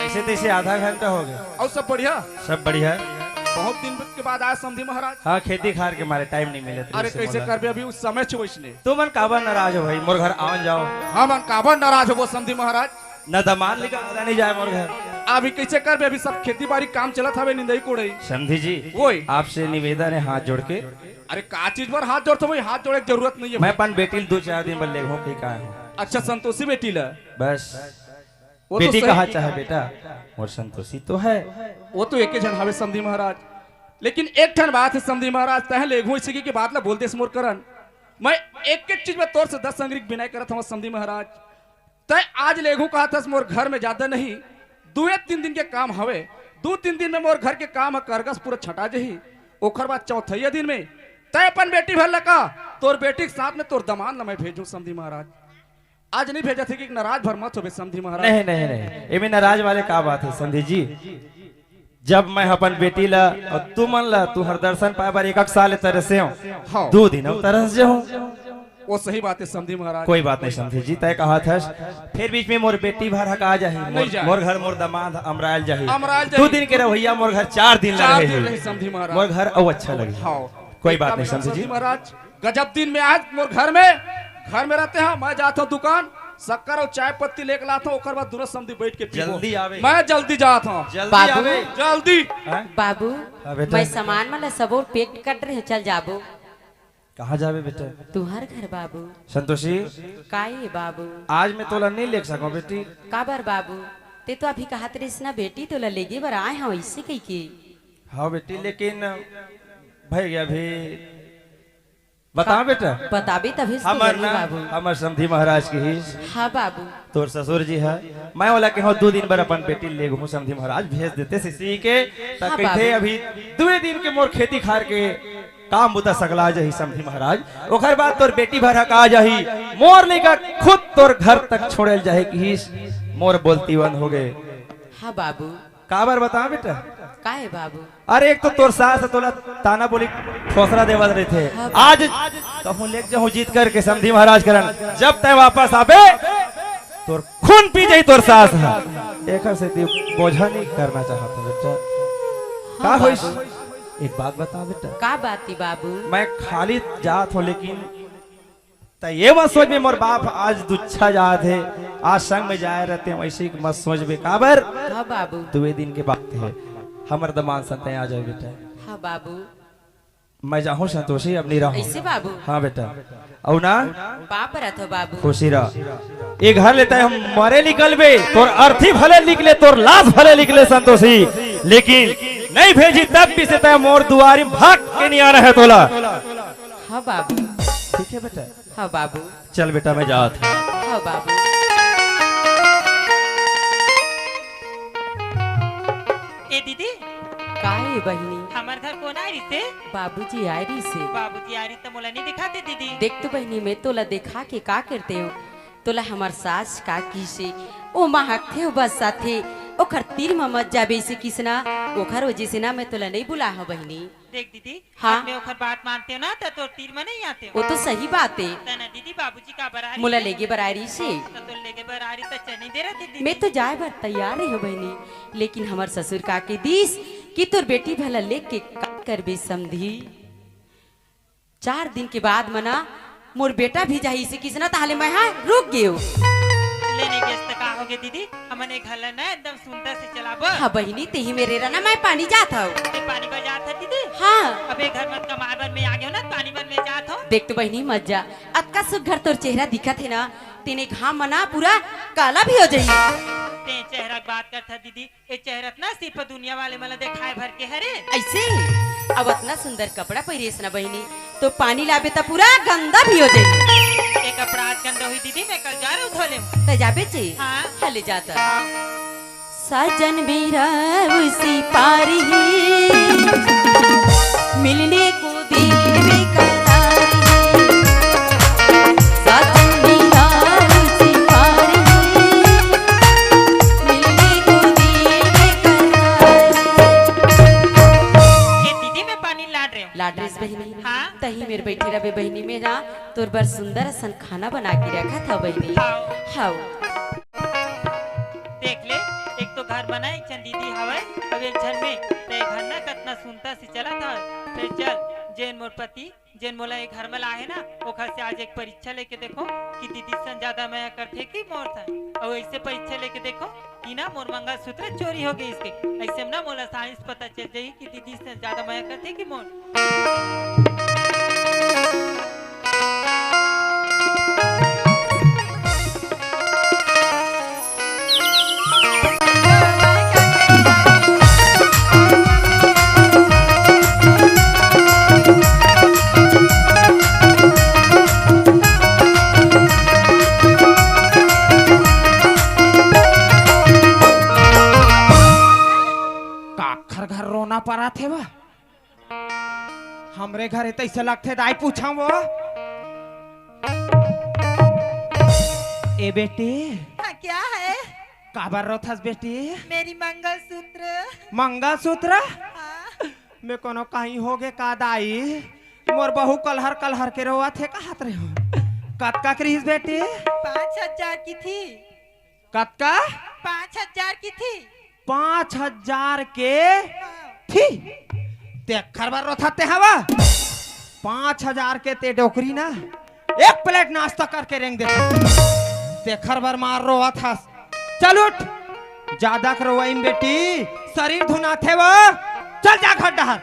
ऐसे तैसे आधा घंटा हो गया। अउ सब बढ़िया? सब बढ़िया है। बहुत दिन के बाद आए समधी महाराज। हाँ, खेती खार के मारे टाइम नहीं मिले तो अरे, इसे कैसे बोला। करबे अभी उस समय छे वैसने। तुमन काबर नाराज हो भाई, मोर घर आवन जाओ। हमन काबर नाराज होबो समधी महाराज? न दमांद लेकर आदा नहीं जाए मोर घर। अभी कैसे करबे? अभी सब खेती बाड़ी काम चलत हवे, निंदई कोड़ई। समधी जी, ओए। आपसे निवेदन है हाथ जोड़ के। अरे का चीज बर हाथ जोड़त हो भाई? हाथ जोड़े के जरूरत नहीं है मैं भाई। अपन बेटी ल दो चार दिन बर लेगहूँ कही का है। अच्छा, संतोषी बेटी ला। बस। वो तो बेटी सही कहा चाहे बेटा, मोर संतोषी तो है। वो तो एके झन हवे समधी महाराज। लेकिन एक ठन बात है समधी महाराज, तैं लेगहूँ इसी की, की बात ला बोल देस मोर करन। मैं एक एक चीज में तोर से दस अंगरी के बिनय करत हवँ समधी महाराज। तैं आज लेगहूँ कहत हस मोर घर में ज्यादा नहीं, दुए तीन दिन के काम हवे, दू तीन दिन में मोर घर के काम ह करगस पूरा छटा जही। ओखर बाद चौथैया दिन में तैं अपन बेटी भर लका, तोर बेटी के साथ में तोर दमांद ल मैं भेजहूँ समधी महाराज। आज नहीं भेजत हे कि नाराज भर मत होबे समधी महाराज। नहीं, नहीं, नहीं, एमे नाराज वाले का बात है समधी जी? जब मैं अपन बेटी ला अउ तुमन ला तुहर दर्शन पाए बर एक एक साल तरसे हूँ, हाँ। दो दिन अउ तरस जाहूँ। वो सही बात है समधी महाराज। कोई बात नहीं समधी जी, तय कहा था, फिर बीच में मोर बेटी भर हका जाही, मोर, नहीं जाए। मोर घर मोर दमांद अमरायल जाही। अमरायल जाही। दो दिन के रवैया मोर घर चार दिन चार लगे दिन ही। रही समधी महाराज। मोर घर अउ अच्छा लगे। हाँ। कोई बात नहीं समधी जी। महाराज, गजब दिन में आज मोर घर में, घर में रहते हैं, मैं जात हूँ दुकान, शक्कर अउ चाय पत्ती लेके लात हूँ, ओकर बाद दोनों समधी बैठ के पीबो। जल्दी आवे। मैं जल्दी जात हूँ। जल्दी बाबू। आवे। जल्दी। हैं? बाबू, हाँ, बेटा। मैं सामान मन ला सबो पैक कर रहे हूँ, चल जाबो। कहाँ जाबे बेटा? तुहर घर बाबू। संतोषी। का ये बाबू? आज मैं तोला नहीं लेग सकूँ बेटी। काबर बाबू? तैं तो अभी कहत रहिस ना बेटी तोला लेगे बर आए हँव, इसे कही के। हाँ बेटी, लेकिन भैया भी बता का-, बेटा। बताबे तभी से तो हमर बोली ना, बाबू। हमर समधी महाराज कहिस। हाँ बाबू। तोर ससुर जी है, मैं ओला कहूँ दू दिन बर अपन बेटी लेगहूँ समधी महाराज भेज देते सिसी के, त हाँ कहिथे बाबू। अभी दुए दिन के मोर खेती खार के काम बुता सकला जाही समधी महाराज, ओकर बाद तोर बेटी भर हका जाही, मोर लइका खुद तोर घर तक छोड़े ल जाही कहिस, मोर बोलती बंद हो गे। हाँ बाबू। काबर बता बेटा? का हे बाबू? अरे एक तो तोर सास ह तोला ताना बोली ठोसरा देवत रहिथे। हाँ। आज कहूँ लेग जाहूँ जीत करके समधी महाराज करन, जब तैं वापस आबे तोर खून पी जाही तोर सास ह। एकर सेती बोझा नहीं करना चाहत हूँ बेटा। का हाँ होइस? बाबू। एक बात बता बेटा। का बात हे बाबू? मैं खाली जात हूँ लेकिन त ये मत सोचबे मोर बाप आज दुच्छा जात हे, आज संग में जाए रहते हैं, वैसे ही मत सोचबे। काबर? हाँ बाबू। दुए दिन के बात हे, हमर दमांद संग तैं आ जाए बेटा। हाँ बाबू। मैं जाहूँ संतोषी, अब नहीं रहूँ। ऐसे बाबू? हाँ बेटा। अउ ना? पाप रथ हो बाबू। खुशी रह। ये घर ले तैं हम मरे निकलबे, तोर अर्थी भले निकले, तोर लाश भले निकले संतोषी, लेकिन नहीं भेजी तब भी से तैं मोर दुआरी भाग के नहीं आना हे तोला। हाँ बाबू। ठीक है बेटा। हाँ बाबू। चल बेटा, मैं जात हूँ। हाँ बाबू। ए दीदी। का हे बहिनी? हमर घर कोन आए रे ते? बाबूजी आय रहिसे। बाबूजी आय रहिस त मोला नइ दिखाते दीदी। देख तो बहिनी, मैं तोला देखा के का करते हो? तोला हमर सास का किसे, ओ महकथे, ओ बसाथे, ओखर तीर म मत जाबे इसे किसना, ओखर वजह से ना मैं तोला नइ बुला हव बहिनी। देख दीदी, हाँ। अब मैं ओखर बात मानते हो ना, त तोर तीर म नइ आते हो। वो तो सही बात है। त ना दीदी, बाबूजी काबर आ रहिसे? मोला लेगे बर आ रहिसे। त तोर लेगे बर आ रहिसे त चल नइ दे रहिसे दीदी। मैं तो जाए बर तैयार रहे हो बहिनी, लेकिन हमर ससुर का के दिस कि तोर बेटी भला लेके का करबे समधी। चार दिन के बाद मना मोर बेटा भी जाही इसे किसना, ताहले मैं हा रुक गेव। लेने गेस त का होगे दीदी, हमन ए घर ला ना एकदम सुंदर से चलाबो। हाँ बहिनी, तेही मेरे रहना, मैं पानी जात हव। ते पानी बर जात हस दीदी? हाँ। अबे घर मत कमाए बर मैं आ गेव ना, पानी बर मैं जात हव। देख तो बहिनी मत जा, अतका सुघर तोर चेहरा दिखत हे ना, तेने घाम मना पूरा काला भी हो जाही। ते चेहरा के बात करत हस दीदी, ए चेहरा त ना सिर्फ दुनिया वाले मन ला देखाए भर के हरे। ऐसे? अब अतना सुंदर कपड़ा पहिरेस ना बहिनी, तो पानी लाबे त पूरा गंदा भी हो जाही। ए कपड़ा आज गंदा होही दीदी, मैं कल जा रहा हूँ धो ले। त जाबे चे? हाँ। हले जात। साजन मेरा उसी पार ही मिलने को दिल बेकरार है। साजन मेरा उसी पार ही मिलने को दिल बेकरार है। ए दीदी, मैं पानी लाड रहे हूँ। लाड रहे हस बहिनी। हाँ। तही मेर बैठी रहबे बहिनी, मैं ना तोर बर सुंदर असन खाना बना के रखत हव बहिनी। हाँ। हव। देख ले, एक तो घर बनाए, एक झन दीदी हवय, अउ एक झन में, ते घर ना कतना सुंदर से चलत हवय। फेर चल, जेन मोर पति, जेन मोला ए घर में लाहे ना, ओखर से आज एक परीक्षा लेके देखो कि दीदी सन ज्यादा मया करथे कि मोर सन। अउ ऐसे परीक्षा लेके देखो कि ना मोर मंगलसूत्र चोरी हो गइस के। ऐसे में ना मोला साइंस पता चल जाही कि दीदी से ज्यादा मया करथे कि मोर। काखर घर रोना परत हे बा? हमरे घरे तइसे लगथे दाई, पूछा वो। ए बेटी। हाँ, क्या है? काबर रोथस बेटी? मेरी मंगलसूत्र। मंगलसूत्र? हाँ। मैं कोनो कहीं होगे का दाई? मोर बहू कलहर कलहर के रोवत हे, कहत रहे हो। कतका के रिहिस बेटी? पाँच हजार की थी। कतका? पाँच हजार की थी। पाँच हजार के हाँ। थी। तेखर बर रोथस ते हवा। पाँच हजार के ते डोकरी ना, एक प्लेट नाश्ता करके रेंग देथे। तेखर बर मार रोवत हस। चल उठ, जादा के रोवई म बेटी, शरीर धुनाथे वो। चल जा घर डहर।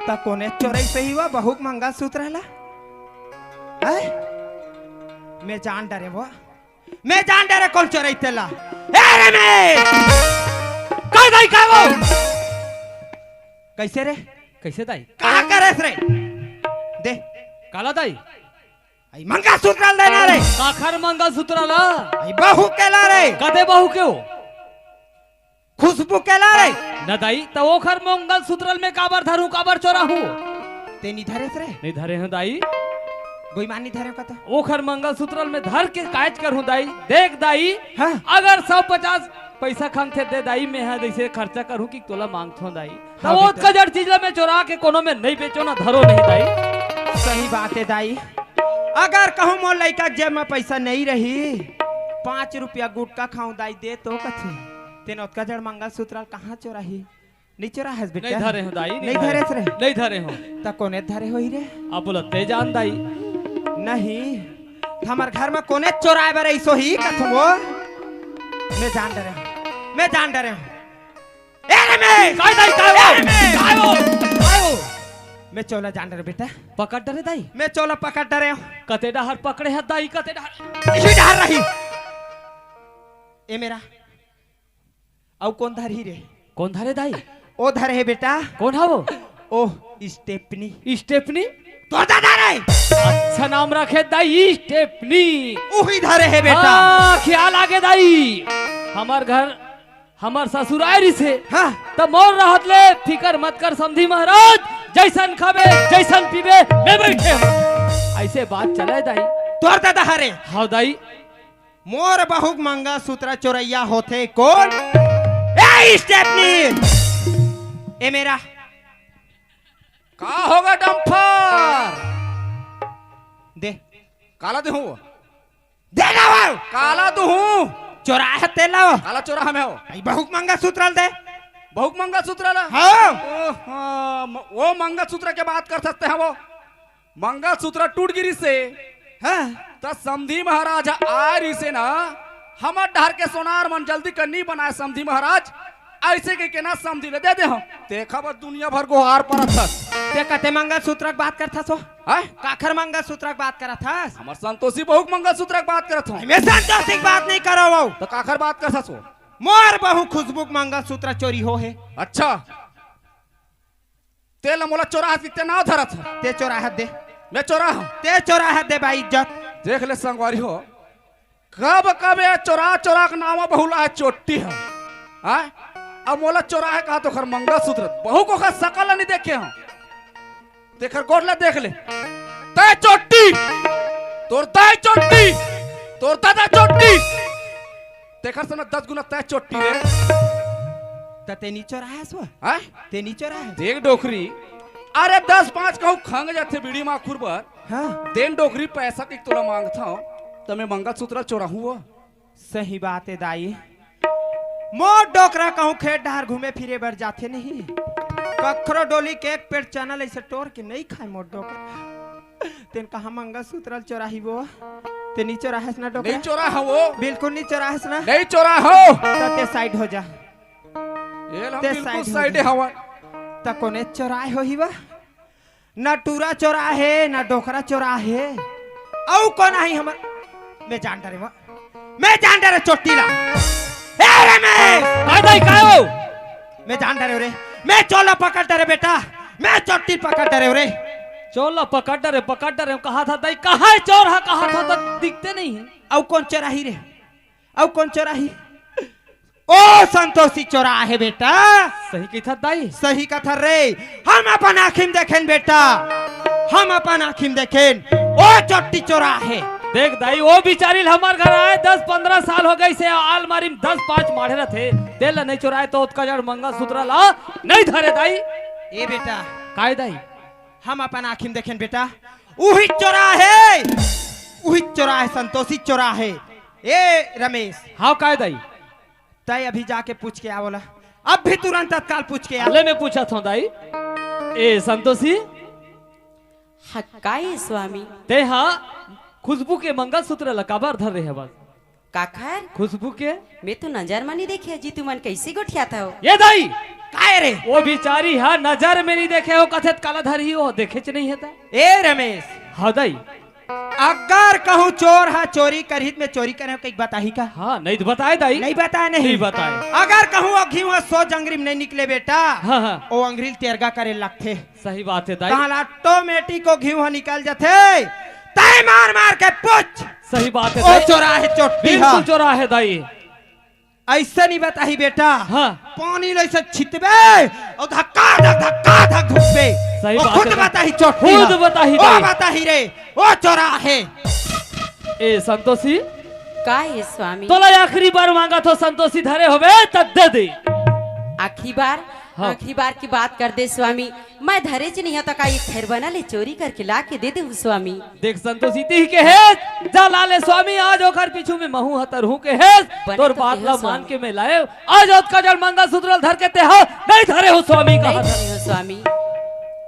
त कोने चोरई सही वा बहू के मंगलसूत्र ला? हैं? मैं जान डरे वो। मैं जान डरे कोन चोरई तेला। ए रे मैं! काय दाई, काय वो? कइसे रे? कइसे दाई? कहाँ करेस रे? दे। काला दाई? अई मंगलसूत्र ला देना रे। काखर मंगलसूत्र ला? अई बहू के ला रे। कते बहू के हो? खुशबू के ला रे। न दाई, त ओखर मंगलसूत्र ल मैं काबर धरूं, काबर चोराहूं? ते नी धरेस रे? नी धरे हंव दाई। बेईमान नी धरे हंव का त? ओखर मंगलसूत्र ल मैं धर के कायज करहूं दाई। देख दाई, हाँ। अगर सौ पचास पइसा खंगथे दे दाई, मैं हा जइसे खर्चा करहूं कि तोला मांगथों दाई। त हाँ ओतका बेटा। जड़ चीज ल मैं चोरा के कोनो में नइ बेचों ना धरों नहीं दाई। सही बात हे दाई। अगर कहूं मोर लइका के जेब म पइसा नइ रही, पाँच रुपया गुटखा खाऊं दाई दे तो कथे। तेन ओतका जड़ मंगलसूत्र ल कहाँ चोराही? नइ चोराहस बेटा? नइ धरे हंव दाई, नइ नइ धरे। धरेस रे? नइ धरे हंव। त कोने धरे होही रे? अब बोला ते जान दाई। नहीं, त हमर घर म कोने चोराय बर अइस होही कथों वो? मैं जान डरे हंव, मैं जान डरे हंव। ए रे मैं! काय दाई, काय वो? ए रे मैं! काय वो? काय वो? मैं चोला जान डरे बेटा। पकड़ डरे दाई? मैं चोला पकड़ डरे हंव। कते डहर पकड़े हस दाई, कते डहर? इही डहर रही। ए मेरा। अउ कोन धरही रे? कोन धरे दाई? ओ धरे हे बेटा। कोन हा वो? ओ, स्टेपनी। स्टेपनी? तोर दादा रे। अच्छा नाम रखे दाई, स्टेपनी। उही धरे हे बेटा। हाँ, खियाल आगे दाई। हमर घर हमर ससुरारी से। हाँ। त मोर रहत ले फिकर मत कर समधी महाराज, जैसन खाबे, जैसन पीबे, मैं बैठे हूँ। ऐसे बात चले दाई। तोर दादा हरे। हाँ दाई। मोर बहू के मंगलसूत्र चोरैया होथे कोन? ए स्टेपनी, ए मेरा। का होगा डंपर? दे। काला देहूं वो? दे ना वो। काला देहूं? चोराहे तेला। काला चोराहा में हो? भाई, बहू के मंगलसूत्र ल दे। बहू के मंगलसूत्र ला? हाँ। ओ, हाँ, म-, वो मंगलसूत्र के बात कर सकते हैं वो। मंगलसूत्र टूट गिरी से। हाँ। त समधी महाराज आय रिसे ना, हमर डहर के सोनार मन जल्दी कर नी बनाए समधी महाराज, ऐसे के, के ना समधी ले दे दे हम। देखा बस दुनिया भर गोहार परत हस। ते कते मंगलसूत्र के बात करत हस हो? हैं? काखर मंगलसूत्र के बात करत हस? हमर संतोषी बहू के मंगलसूत्र के बात करत हूँ। मैं संतोषी के बात नहीं करो वो। तो काखर बात करत हस हो? मोर बहू खुशबू के मंगलसूत्र चोरी हो हे। अच्छा। तेला मोला चोराहत कि ते नाव धरत ह? ते चोराहत दे। मैं चोराहा? ते चोराहत दे भाई इज्जत। देख ले संगवारी हो, कब कब ये चोरा चोरा के नावा बहुला है चोट्टी ह। हाँ? अब मोला चोराहे कहा तो ओखर मंगलसूत्र, बहू के ओखर सकल नहीं देखे हम। तेखर गोड़ ला देख ले। तय चोट्टी, तोर दाई चोट्टी, तोर दादा चोट्टी। तेखर से ना दस गुना तय चोट्टी रे। त ते नी चोराहस वो? हैं? ते नी चोराहस? देख डोकरी, अरे दस पाँच कहूँ खंग जाथे बीड़ी माखुर बर। हाँ। देन डोकरी पैसा के तोला मांगथव, त मैं मंगलसूत्र चोराहूँ वो? सही बात है दाई। मोर डोकरा कहूँ खेत डहर घूमे फिरे बर जाथे नहीं। कखरो डोली के एक पेट चना ल ऐसे टोर के नहीं खाए मोर डोकरा। तेन कहा मंगलसूत्र ल चोराही वो? ते नी चोराहस ना डोकरा? नहीं चोराहा वो। बिल्कुल नी चोराहस ना? नहीं चोराहा वो। त ते साइड हो जा। ये ला ते बिल्कुल साइड हो साइड जा। हवा। त कोने चोराए होही वो? ना टूरा चोराहे, ना डोकरा चोराहे। अउ कोन आही हमर? मैं जान डरे वो। मैं जान डरे चोट्टी ला। ए रमेश! काय दाई, काय हो? मैं जान डरे रे। मैं चोर ला पकड़ डरे बेटा। मैं चोट्टी पकड़ डरे रे। चोर ला पकड़ डरे, पकड़ डरे, कहा था दाई, कहा है चोर हा, कहा था तो दिखते नहीं है। अउ कोन चोराही रे? अउ कोन चोराही? ओ संतोषी चोराहे बेटा। सही कथस दाई। सही कथस रे। हम अपन आँखी में देखेन बेटा, हम अपन आँखी में देखेन। ओ चोट्टी चोराहे। देख दाई, वो बिचारी ल हमर घर आए दस पंद्रह साल हो गइसे, अलमारी में दस पाँच माढ़े रथे, तेला नहीं चोराए तो ओतका जड़ मंगलसूत्र ला नहीं धरे दाई। ए बेटा। काय दाई? हम अपन आँखी में देखेन बेटा, उही चोराहे, उही चोराहे, संतोषी चोराहे। ए रमेश। हाँ काय दाई? तय अभी जाके पूछ के आ बोला। अब भी तुरंत तत्काल पूछ के आ। ले मैं पूछत हूँ दाई। ए संतोषी। हाँ, काय स्वामी? ते हा खुशबू के मंगलसूत्र ला काबर धरे हवस? काखर? खुशबू के। मैं तो नजर में नहीं देखे जी, तुमन कैसे गोठियाथव? ये दाई! काय रे? वो बिचारी हा नजर में नहीं देखे हो, कथे त काला धरही हो, देखेच नहीं हे त। ए रमेश। हाँ दाई। अगर कहूँ चोर हा चोरी करही त मैं चोरी करे हूँ कहिके बताही का? हाँ, नहीं तो बताए दाई। नहीं बताए नहीं। नहीं बताए। अगर कहूँ वो घीव हा सोझ अंगरी में नहीं निकले बेटा, हाँ, हाँ। वो अंगरी ल तेरगा करे लगथे। सही बात है दाई। तहाँ ले automatic वो घीव हा निकल जाथे। तय मार मार के पूछ। सही बात है वो दाई। चोराहे चोट्टी हा। बिल्कुल चोराहे दाई। ऐसे नहीं बताही बेटा। हाँ। पानी ल ऐसे छितबे अउ धक्का धक, धक्का धक घुसबे। सही वो बात खुद है। बताही चोट्टी खुद हा। बताही ओ दाई। बताही रे, ओ चोराहे। ए संतोषी। काय हे स्वामी? तोला आखिरी बार मांगत हूँ संतोषी, धरे होबे त दे दे। आखिरी बार? हाँ। आखिरी बार की बात कर दे स्वामी। मैं धरेच नहीं हूँ त का एक थैरबना ले चोरी करके ला के दे देहूँ स्वामी। देख संतोषी, तिही के हेस, जा ला ले स्वामी, आज ओखर पीछू में महूँ हतर हूँ के हेस, बने तोर तो बात कहे ला हो मान स्वामी। के मैं लाए, आज ओतका जड़ मंगलसूत्र ल धर के ते हा, नहीं धरे हो स्वामी, नहीं कहा था। धरे हो स्वामी।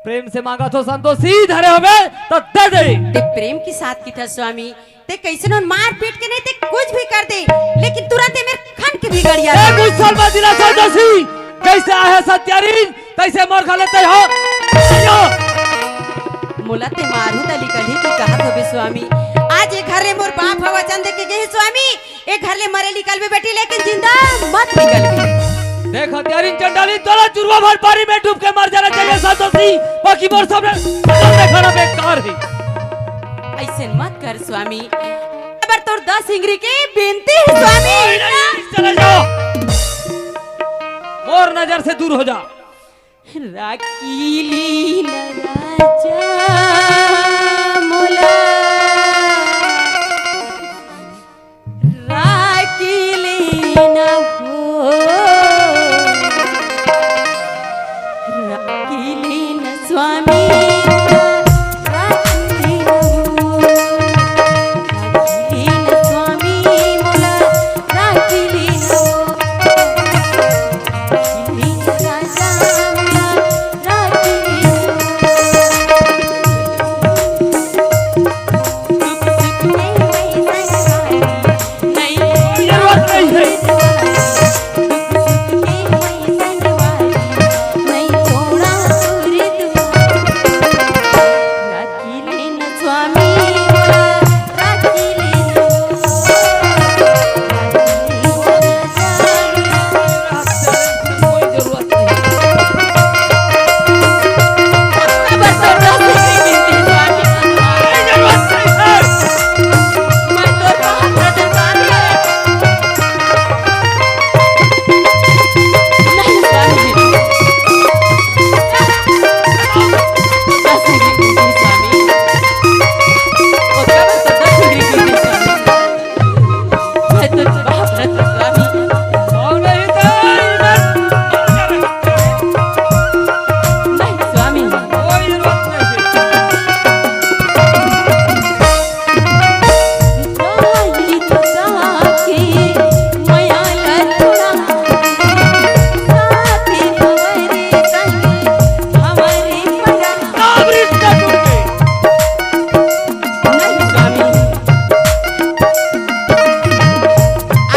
प्रेम से मांगत हूँ संतोषी, धरे होबे त दे दे। ते प्रेम के साथ कथस स्वामी, ते कैसनो मार पीट के नहीं, ते कुछ भी कर दे, लेकिन तुरंत ये मेरे खन के भी गड़िया ए दे। गुस्सल मत दिला संतोषी, जैसे आहे सत्यारीन, तैसे मोर घले तै हो। यो। मोला ते मारहू त निकलही की कहत होबे स्वामी। आज ये घर ले मोर बाप ह वचन दे के गे हे स्वामी, ये घर ले मरे निकलबे बेटी, लेकिन जिंदा मत निकलबे। देख हत्यारिन चंडालिन, तोला जुर्वा भर पानी में डूब के मर जाना चाहिए संतोषी, बाकी मोर सामने नजर दिखाना बेकार है। ऐसे मत कर स्वामी, अबर तोर दस इंगरी के बेनती है स्वामी। नहीं, नहीं, चले जाओ। और नजर से दूर हो जा। राखिली न राजा मोला, राखिली न हो, राखिली न स्वामी, राखिली न हो, राखिली न स्वामी मोला, राखिली न हो।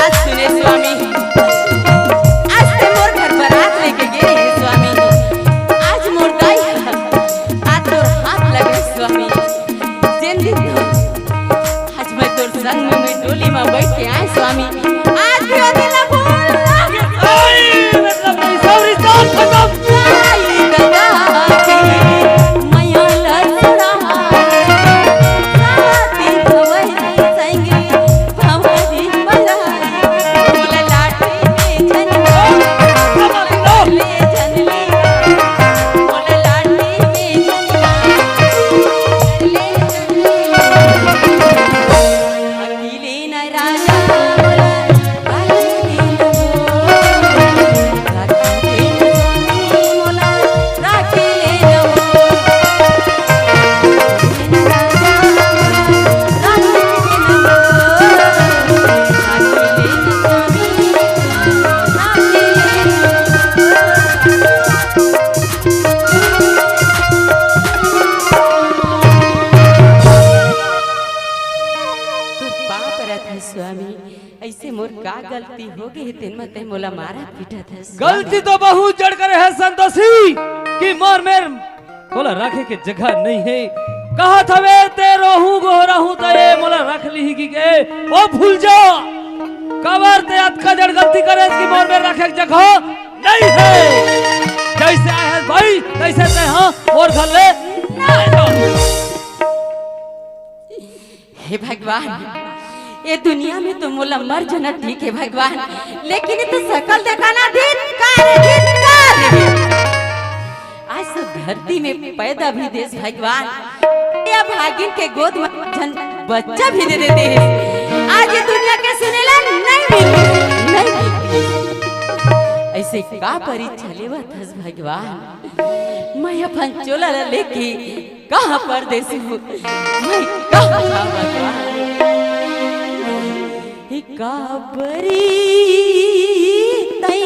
आज सुने स्वामी, आज ते मोर घर बरात लेके गे हे स्वामी, आज मोर दाई ह, आज तोर हाथ लगे स्वामी, जेन दिन तो आज मैं तोर संग में मैं डोली में बैठ के आए स्वामी, आज भी ओ दिन ला भूल ना। आई, मतलब नहीं, सब रिश्ता खत्म। आई दादा के मया ला छोड़ा, साथी भवन संगी भवन बला, मोला लाठी में झन ले झन ले, मोला लाठी में झन ले झन ले। तोर पाँव परत हे स्वामी, अइसे मोर का गलती हो गे हे, तेन म तैं मोला मारत पीटत हस? गलती तो बहुत जड़ करे हे संतोषी, कि मोर मेर मोला रखे के जगह नइ हे। कहत हवे ते रोहू गोहराहू त ए मोला रख लिही कि के, ओ भूल जा। काबर ते अतका जड़ गलती करे कि मोर मेर रखे के जगह नइ हे। जइसे आए हस भाई, तइसे तैं हा मोर घर ले नइ जा। हे भगवान, ए दुनिया में तो मोला मर जाना ठीक हे भगवान, लेकिन ए तो सकल देखाना धिक्कार हे, धिक्कार हे। आज तो धरती में पैदा भी देस भगवान, ए अभागिन के गोद में झन बच्चा भी दे देते हे। आज ए दुनिया के सुने ला नइ मिले, नइ मिले। अइसे का परीक्षा लेवत हस भगवान? मैं अपन चोला ला लेके कहाँ परदेस हूँ? मैं कहाँ जाऊँ भगवान? हे काबरी तई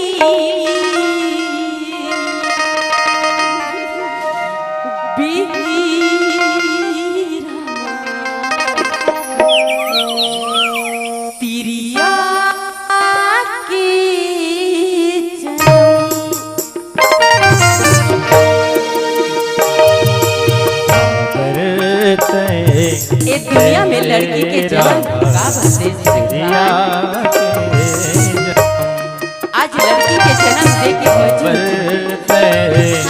बिहिरा तिरिया के जनम। ए दुनिया में लड़की के जनम का बात हे? आज लड़की के जनम दे के बचे।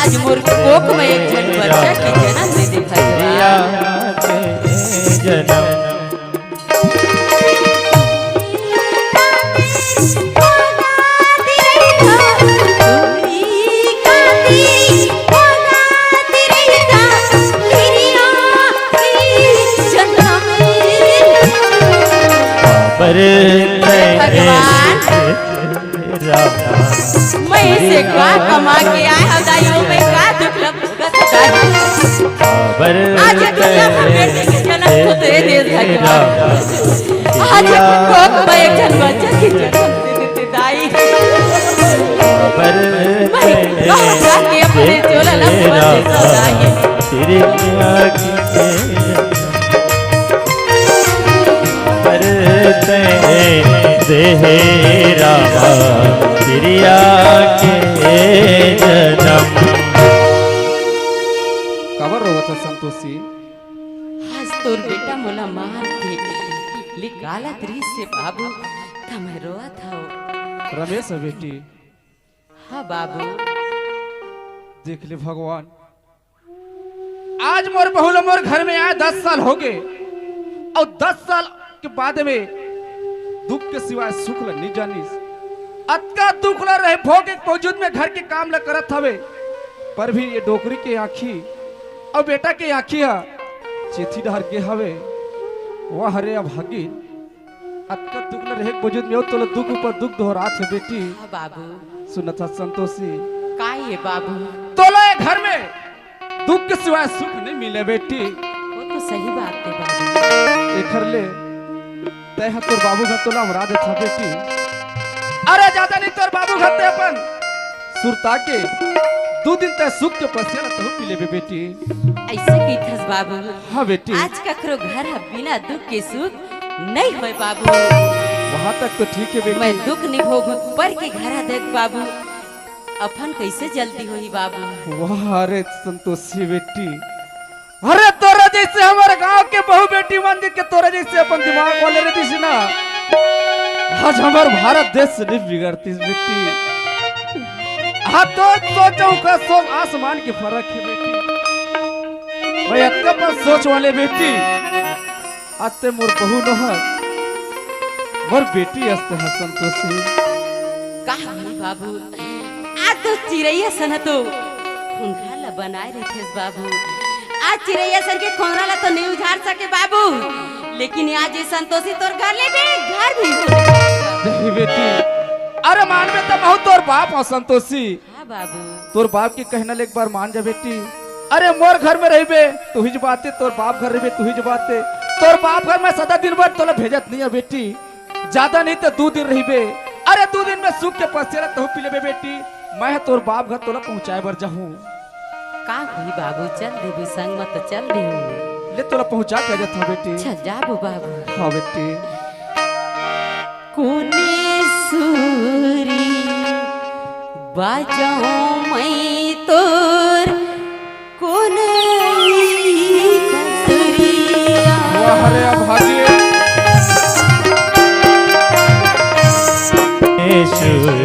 आज मोर कोख में एक झन बच्चा के जनम दे दे भगवान। भगवान, मैं इसे का कमा के आए हव दाई, ओ मैं का दुख ल भोगत हव दाई। आज ये दुनिया भर बेटी के जन्म को दे दे भगवान। आज कोख में एक झन बच्चा के जन्म दे देते दाई। मैं कहाँ जाके अपने चोला ला भर देता दाई। तेरी आँखी के पर तैं दे हे रामा, चिड़िया के जनम। काबर रोवत हस संतोषी? आज तोर बेटा मोला मार के निकालत रिहिस हे बाबू, त मैं रोवत हव। रमेश ह बेटी। हाँ बाबू। देख ले भगवान, आज मोर बहू ल मोर घर में आए दस साल होगे, अउ दस साल के बाद में दुख के सिवाय सुख ल नइ जानिस। अतका दुख ल रहे भोग के बावजूद में घर के काम ल करत हवे, पर भी ये डोकरी के आँखी अउ बेटा के आँखी ह चेथी डहर गे हवे। वाह रे अभागिन, अतका दुख ल रहे के बावजूद में तोला दुख ऊपर दुख दोहरात हे बेटी। हाँ बाबू। सुनत हस संतोषी? का ये बाबू? तोला ये घर में दुख के सिवाय सुख नइ मिले बेटी। वो तो सही बात हे बाबू। एखर ले तैं ह तोर बाबू घर तोला अमरा देथस बेटी। अरे जादा नइ, तोर बाबू घर तैं अपन सुरता के दू दिन तैं सुख के पसिया ल तहूँ पी लेबे बेटी। अइसे कहिथस बाबू। हाँ बेटी। आज ककरो घर ह बिना दुख के सुख नइ होय बाबू। वहाँ तक तो ठीक हे बेटी। मैं दुख नइ भोगूं, पर के घर ह देख बाबू, अपन कइसे जल्दी होही बाबू। वाह रे संतोषी बेटी, अरे तोरा जइसे हमर गांव के बहू बेटी मन के तोरा जइसे अपन दिमाग वाले रहितिस ना, आज हमर भारत देश नइ बिगड़तिस बेटी। हाँ, तोर सोच अउ ओकर सोच आसमान के फरक हे बेटी। मैं अतका बड़ सोच वाले बेटी, आज तैं मोर बहू नोहस, मोर बेटी अस तैं ह संतोषी। का होही बाबू, आज तो चिरई असन ह तो खोंधरा ल बनाए रहिथस बाबू। आज चिरई असन के खोंधरा ल तो नइ उजाड़ सके बाबू, लेकिन आज ये संतोषी तोर घर ले बेघर भी हो। नहीं बेटी, अरे मानबे त महूं तोर बाप हंव संतोषी। हाँ बाबू। तोर बाप के कहना ल एक बार मान जा बेटी। अरे मोर घर में रहिबे, तुहिच बाते, तोर बाप घर रहिबे, तुहिच बाते। तोर बाप घर में सदा दिन भर तोला भेजत नइ हंव बेटी, जादा नहीं तो दू दिन रहिबे। अरे दू दिन में सुख के पसिया ल तहूं पी लेबे बेटी, मैं तोर बाप घर तोला पहुंचाए बर जाहूं। का होही बाबू, चल देबे संग म त चल देहूं। ले तोला पहुंचा के आ जाथंव बेटी। चल जाबो बाबू। हाँ बेटी। कोन सुरी बजाऊं मैं तोर कोन सुरिया। वाह रे अभागी। सुर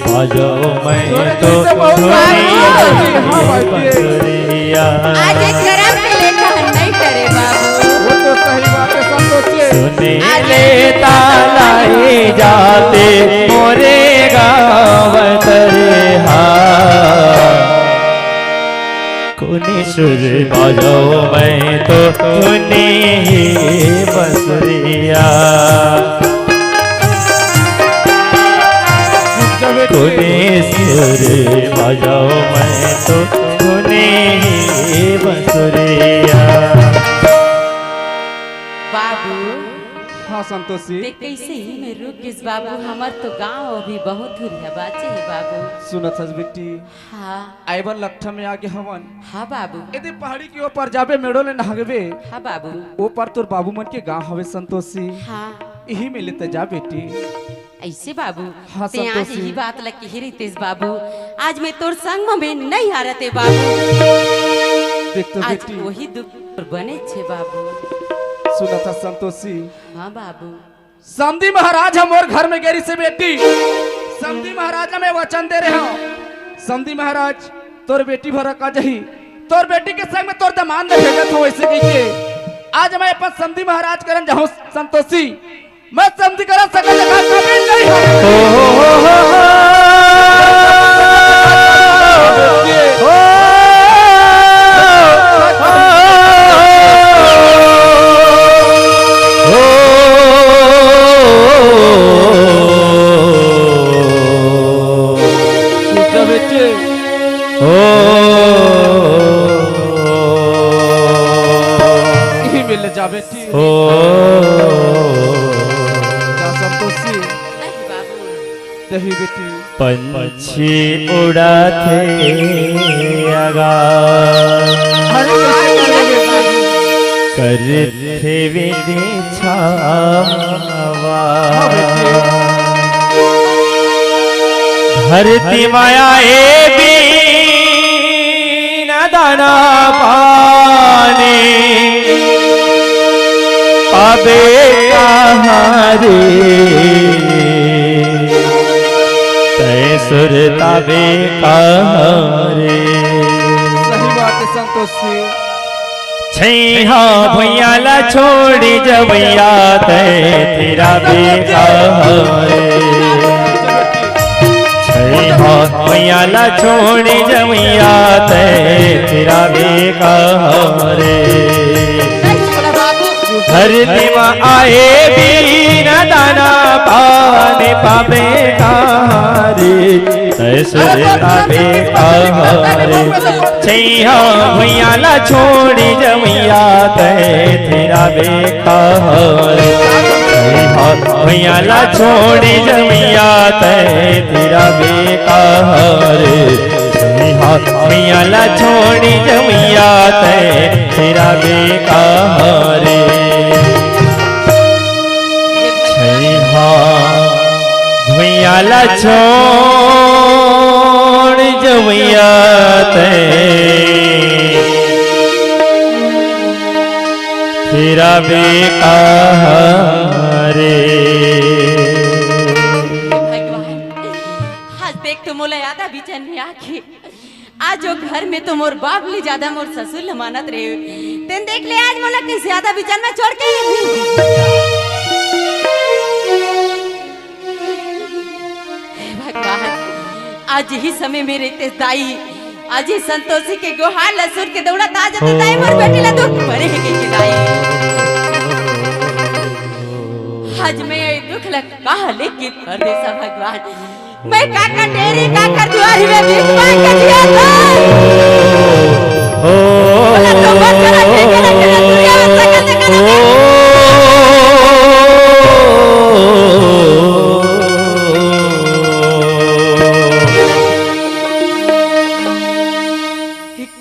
बजाऊं मैं तोर कोन सुरिया। हाँ भाई। आज एक गरम के लेखा नहीं करे बाबू। वो तो सही बात है, सब सोचे। सुने आज ले तालाई जाते मोरे गांव तरे हा। कोन सुर बजाऊं मैं तोर कोन ही बसुरिया। कोन सुर बजाऊं मैं तोर कोन ही बसुरिया। बाबू। हाँ संतोषी। ते कइसे ही में रुक गिस बाबू, हमर तो गांव अभी बहुत दूरिहा बाचे हे बाबू। सुनत हस बेटी। हाँ। आए बर लट्ठा में आगे हवन। हाँ बाबू। यदि पहाड़ी के ओ पार जाबे, मेड़ो ले नहगबे। हाँ बाबू। ओ पार तोर बाबू मन के गांव हवे संतोषी। हाँ। इही में ले ते जा बेटी। अइसे बाबू, हाँ, ते आज संतोषी। इही बात ल किहे रहितेस बाबू, आज मैं तोर संग म में नइ आ रहते बाबू। देख तो आज बेटी। वही दुख तोर बने छे बाबू। सुनत हस संतोषी। हाँ बाबू। समधी महाराज ह मोर घर में गे रिहिसे बेटी। समधी महाराज ला मैं वचन दे रहे हंव, समधी महाराज तोर बेटी भर का जही, तोर बेटी के संग में तोर दमांद ल भेजत हंव, अइसे कहिके आज मैं अपन समधी महाराज करन जाहूं संतोषी। मैं समधी करन सकल जगह कभी नहीं हूं। बेटी। ओ। जा संतोषी। नहीं बाबू। नहीं बेटी। पंछी उड़ाथे आगा। अरे, कैसे कर लेबे बाबू? करथे विधि छावा। हाँ बेटी। धरती माया ए बीन दाना पानी पाबे कहाँ रे, तैं सुरताबे कहाँ रे। सही बात है संतोष सिंह। छैहा भुइयां ला छोड़ी जवैया तैं थिराबे कहाँ रे। छैहा भुइयां ला छोड़ी जवैया तैं थिराबे कहाँ रे। धरती मा आए बीन दाना पानी पाबे कहाँ रे। तैं सुरताबे कहाँ रे। छैहा भुइयां ला छोड़ी जवैया तैं थिराबे कहाँ रे। छैहा भुइयां ला छोड़ी जवैया तैं थिराबे कहाँ रे। छैहा भुइयां ला छोड़ी जवैया तैं थिराबे कहाँ रे। छैहा भुइयां ला छोड़ जवैया तैं थिराबे कहाँ रे। भगवान, आज देख तो मोला ज्यादा बिचन में आके आज वो घर में तो मोर बाप ले ज्यादा मोर ससुर ल मानत रहे। तेन देख ले आज मोला कइसे ज्यादा बिचन में छोड़ के। हे भगवान, आज यही समय में रहते दाई, आज ये संतोषी के गोहार ल सुन के दौड़त आ जाते दाई, मोर बेटी ला दुख परे हे के दाई। आज मैं ये दुख ल कहाँ लेके परदेसा भगवान। मैं काकर डेरे, काकर दुआरी में भीख मांग के जिया था। बोला तो मत करा, के करा, के करा, दुनिया में सकल से करा, के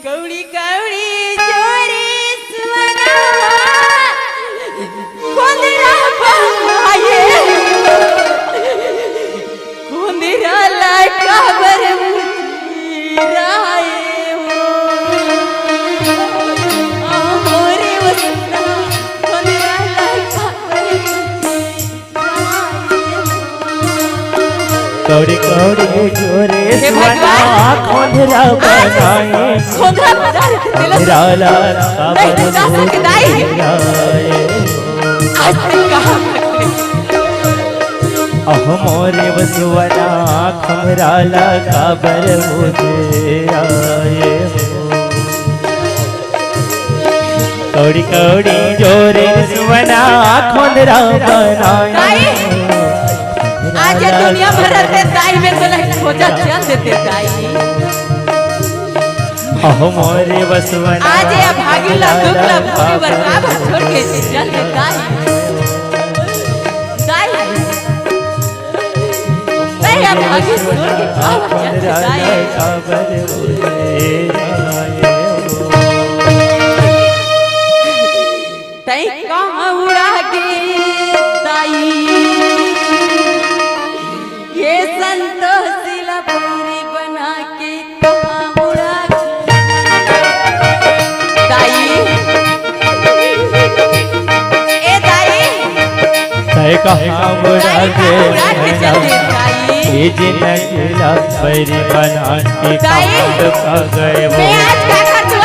कौड़ी कौड़ी जोरे सुअना, कोंदरा बहाए। कोंदरा ला काबर मुतिराए हो? आ मोरे वसना, कोंदरा ला काबर मुतिराए हो? कौड़ी कौड़ी जोरे हे सुअना भगवान। खोंधरा आज बनाए। खोंधरा बना रहे थे, तेला खोंधरा ला नहीं तो जा सकता ही। आज तक कहाँ अहो मोरे वसुवना खमरा ला काबर मुझे आए हो। कौड़ी कौड़ी जोरे सुवना खोंदरा बनाए। दाई, आज ये दुनिया भर रहते दाई में तो नहीं खोजा चल देते दाई। अहो मोरे वसुवना आज ये भागी ला दुख ला पूरी बरबाद छोड़ के चल देता है। दाई, दाई, ये भागी छोड़ के चल देता है। तैं कहाँ उड़ा गे दाई, ये संतोषी ला पूरी बना के कहाँ उड़ा गे दाई, ए दाई, तैं कहाँ उड़ा गे दाई, ये जिंदगी ला बैरी बना के कहाँ लुका गे मैना।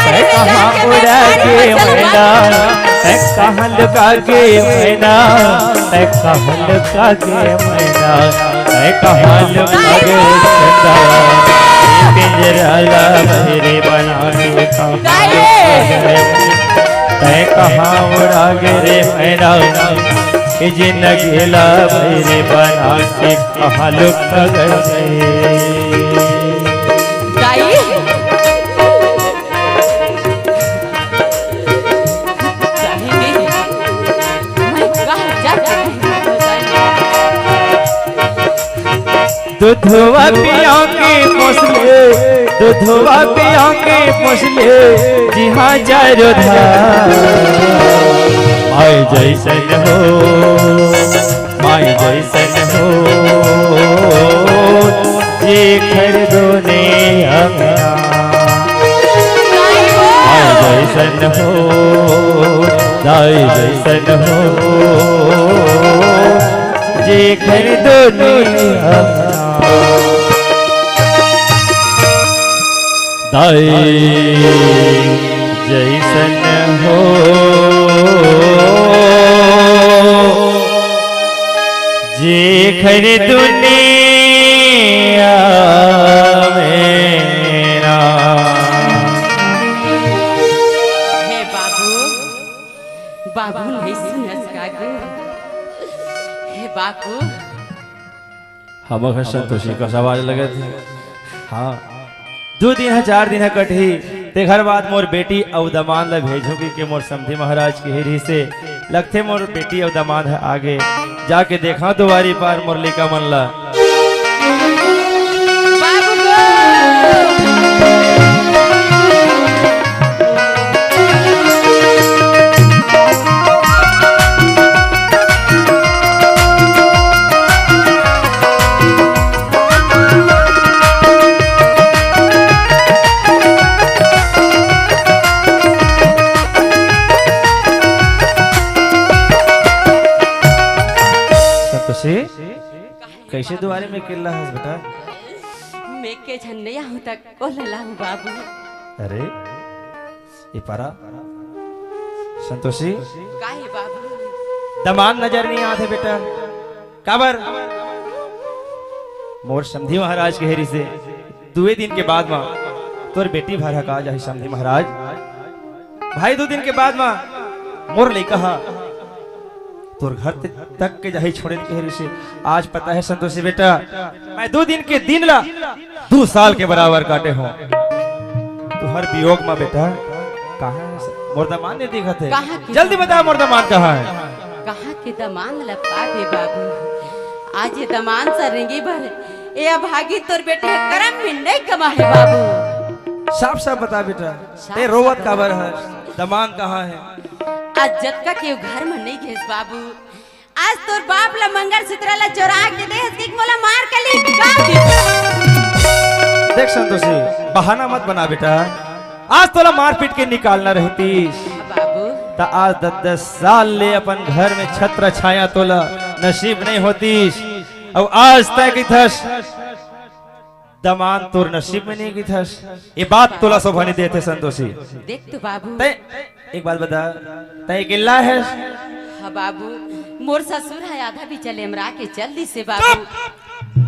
तैं कहाँ उड़ा गे मैना, तैं कहाँ लुका गे मैना, तैं कहाँ लुका गे मैना, तैं कहाँ लुका गे मैना। पिंजरा ला बैरी बना के कहाँ लुका गे, तैं कहाँ उड़ा गे रे मैना। ये जिंदगी ला बैरी बना के कहाँ लुका गे। दाई। धोवा पिया के पोसले, दूधवा पिया के पोसले, जिहाँ चारो धार। माई जैसन हो, माई जैसन हो, जेकर दोने अंगना। माई जैसन हो, दाई जैसन हो, जेकर दोने अंगना। दाई जैसन हो, जेकर दुनिया में ना। हे बाबू, बाबू नहीं सुनस का गे? हे बाबू, हमर घर संतोषी कस आवाज लगत हे। हाँ, दू दिन ह, चार दिन ह कटही, तेखर बाद मोर बेटी अउ दमांद ल भेजहूँ कहिके मोर समधी महाराज केहे रिहिसे। लगथे मोर बेटी अउ दमांद ह आगे, जाके देखा दुवारी पार मोर लइका मन ल। बाबू गो। संतोषी, कइसे दुवारी में अकेल्ला हस बेटा? मैं के झन नइ आहूँ त कोला लाहूँ बाबू। अरे, ए पारा, संतोषी, काहे बाबू? दमांद नजर नइ आत हे बेटा। काबर? मोर समधी महाराज केहे रिहिसे, दुए दिन के बाद म तोर बेटी भर ह का जाही समधी महाराज। भाई, दू दिन के बाद म मोर लइका ह तोर घर ते-, तक के जाही छोड़े ल केहे रिहिसे। आज पता हे संतोषी बेटा, मैं दू दिन के दिन ला दू साल के बराबर काटे हँव। तुँहर वियोग म बेटा, कहाँ हे स-, मोर दमांद नइ दिखत हे? कहाँ के जल्दी बता, मोर दमांद कहाँ हे? कहाँ के दमांद ल पाबे बाबू? आज ये दमांद स रेंगे बर ए अभागी तोर बेटी ह करम में नइ कमा हे बाबू। साफ साफ बता बेटा, साफ ते रोवत साफ काबर बता। हस? दमांद कहाँ हे? आज जतका के घर म नइ गेस बाबू, आज तोर बाप ल मंगलसूत्र ल चोरा के देहस कि मोला मार के निकाल दे। देख संतोषी, बहाना मत बना बेटा, आज तोला मारपीट के निकालना रहतिस, बाबू। त आज दस दस साल ले अपन घर में छत्र छाया तोला नसीब नइ होतिस। अउ आज तैं कहिथस दमांद तोर नसीब में नइ कहिथस, ये बात तोला शोभा नइ देत हे संतोषी। देख तो बाबू। तैं एक बात बता, तैं अकेल्ला हस? हाँ बाबू, मोर ससुर ह आधा बीचा ले अमरा के चल दिस हे बाबू। चुप!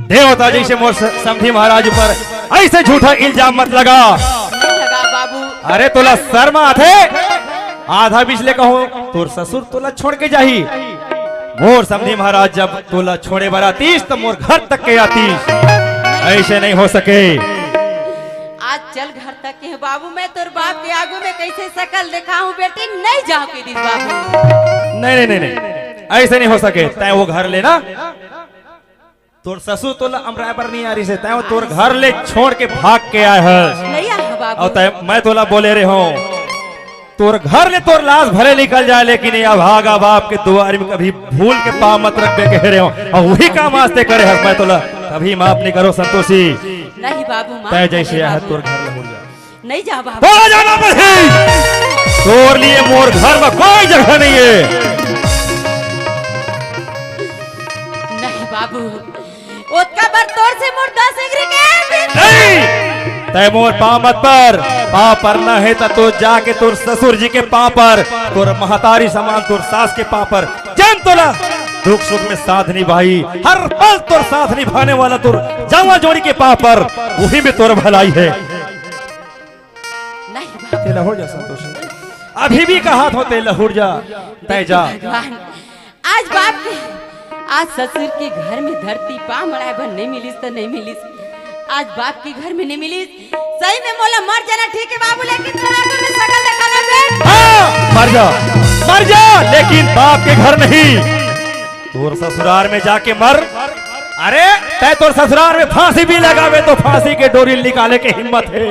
देवता जइसे मोर स-, समधी महाराज ऊपर अइसे झूठा इल्जाम मत लगा। नइ लगा बाबू। अरे तोला शर्म आथे? आधा बीच ले कहूँ, तोर ससुर तोला छोड़ के जाही। मोर समधी महाराज जब तोला छोड़े बर आतिस, त मोर घर तक के आतिस। अइसे नइ हो सके। आज चल घर तक के बाबू, मैं तोर बाप के आगू में कइसे सकल देखाहूँ बेटी, नइ जाहूँ कहि दिस बाबू। नहीं, नहीं, नहीं, नहीं, अइसे नइ हो सके। तैं वो घर ले ना, तोर ससुर तोला अमराय बर नइ आय रिहिसे, तैं वो तोर घर ले छोड़ के भाग के आय हस। नइ आय हँव बाबू। अउ तैं, मैं तोला बोले रेहेंव, तोर घर ले तोर लाश भले निकल जाय, लेकिन ये अभागा बाप के दुवारी में कभी भूल के पाँव मत रखबे कहे रेहेंव। अउ वही काम आज तैं करे हस, मैं तोला कभी माफ नइ करों संतोषी। नहीं बाबू, माफ तैं जइसे करे आय हस बाबू। तोर घर लहुट जा। नइ जाहूँ बाबू। तोला जाना पड़ही। तोर लिए मोर घर में कोई जगह नइ हे। नहीं बाबू, ओतका बर तोर से मोर दस एकरी के नहीं। तैं मोर पाँव मत पर, पाँव परना हे त तो जाके तोर ससुर जी के पाँव पर, तोर महतारी समान तोर सास के पाँव पर। जब तोला दुख सुख में साथ निभाही, हर पल तोर साथ निभाने वाला तोर जाँवा जोड़ी के पाँव पर, वही में तोर भलाई हे। नहीं बाबू। तैं लहुट जा संतोषी, अभी भी कहत हँव तैं लहुट जा, तैं जा। भगवान, आज बाप के, आज ससुर के घर में धरती पाँव मड़ाय बर नइ मिलिस त नइ मिलिस, आज बाप के घर में नइ मिलिस। सही में मोला मर जाना ठीक हे बाबू, लेकिन तोर आगू में सकल देखाना बे। हाँ, मर जा, मर जा, लेकिन बाप के घर नहीं। तोर ससुरार में जाके मर। अरे, तैं तोर ससुरार में फांसी भी लगावे तो फांसी के डोरी निकाले के हिम्मत हे,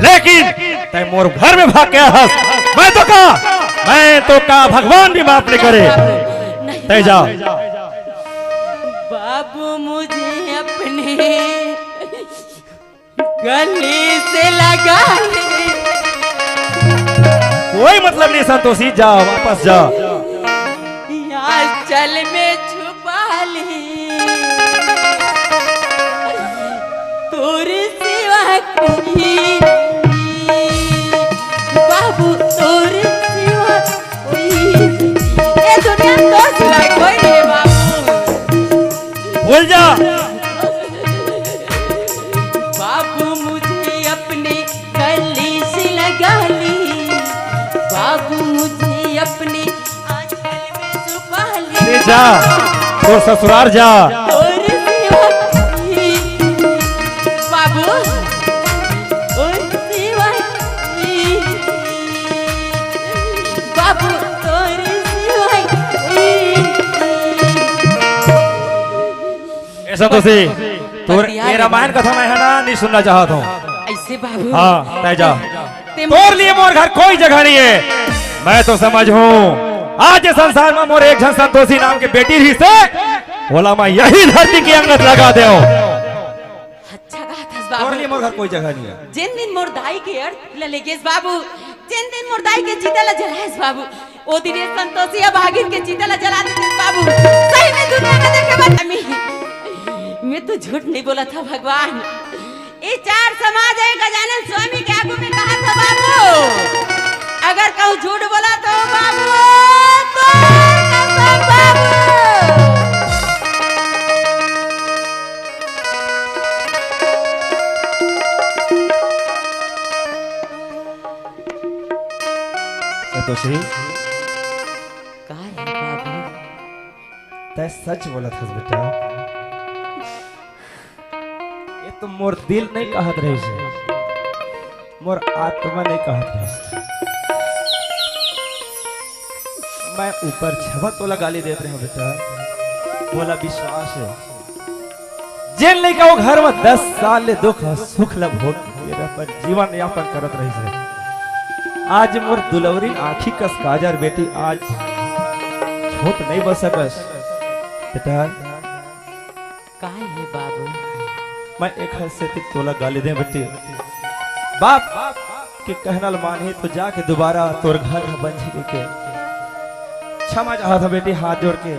लेकिन तैं मोर घर में भाग के हस। मैं तो का, मैं तो का भगवान भी माफ नहीं करे। नहीं तैं जा। बाबू। बाबू, मुझे अपने गले से लगा ले। कोई मतलब नहीं संतोषी, जा, वापस जा। या चल में छुपा ले। तोर सिवा कोई, बाबू, तोर सिवा कोई, ए दुनिया में तोर सिवा कोई नहीं, बाबू। भूल जा। बाबू, मुझे अपने गले से लगा ले, बाबू, मुझे अपने आंचल में छुपा ले। ले जा, तोर ससुरार जा। तोर सिवा कोई, बाबू, तोर सिवा कोई, बाबू, तोर सिवा कोई। ए संतोषी, तोर ये रामायण कथा मैं है ना, नहीं सुनना चाहत हूँ। ऐसे बाबू। हाँ, तैं जा। तोर लिए मोर घर कोई जगह नहीं है। मैं तो समझ हूँ, आज ये संसार में मोर एक झन संतोषी नाम के बेटी रहिसे, ओला मैं यही धरती के अंगत लगा देंव। अच्छा कहा थस बाबू। तोर लिए मोर घर कोई जगह नहीं है। जिन दिन मोर दाई के अर्थ ल लेगेस बाबू, जिन दिन मोर दाई के चिता ल जलाएस बाबू, ओ दिन ये संतोषी अभागिन के चिता ला जला देते बाबू। सही में दुनिया में देखे बर मैं, मैं तो झूठ नहीं बोला था भगवान। ये चार समाज है गजानन स्वामी के आगू में कहा था बाबू। अगर कहूँ झूठ बोला तो बाबू, तो कसम बाबू। संतोषी। का रे बाबू? तैं सच बोलत हस बेटा। ये तो मोर दिल नहीं कहत रहिस हे, मोर आत्मा नहीं कहत रहिस हे। मैं ऊपर छवा तोला गाली देत रहेंव बेटा, मोला विश्वास हे। जेन लइका वो घर में दस साल ले दुख सुख ल भोग के अपन जीवन यापन करत रहिस हे, आज मोर दुलौरी आँखी कस काजर बेटी आज छोट नहीं बन सकस। बेटा, काय हे बाबू? मैं एक हद से तोला गाली दे बेटी, बाप के कहना ल मानही तो जाके दोबारा तोर घर ह बन जाही के। क्षमा चाहत हँव बेटी, हाथ जोड़ के।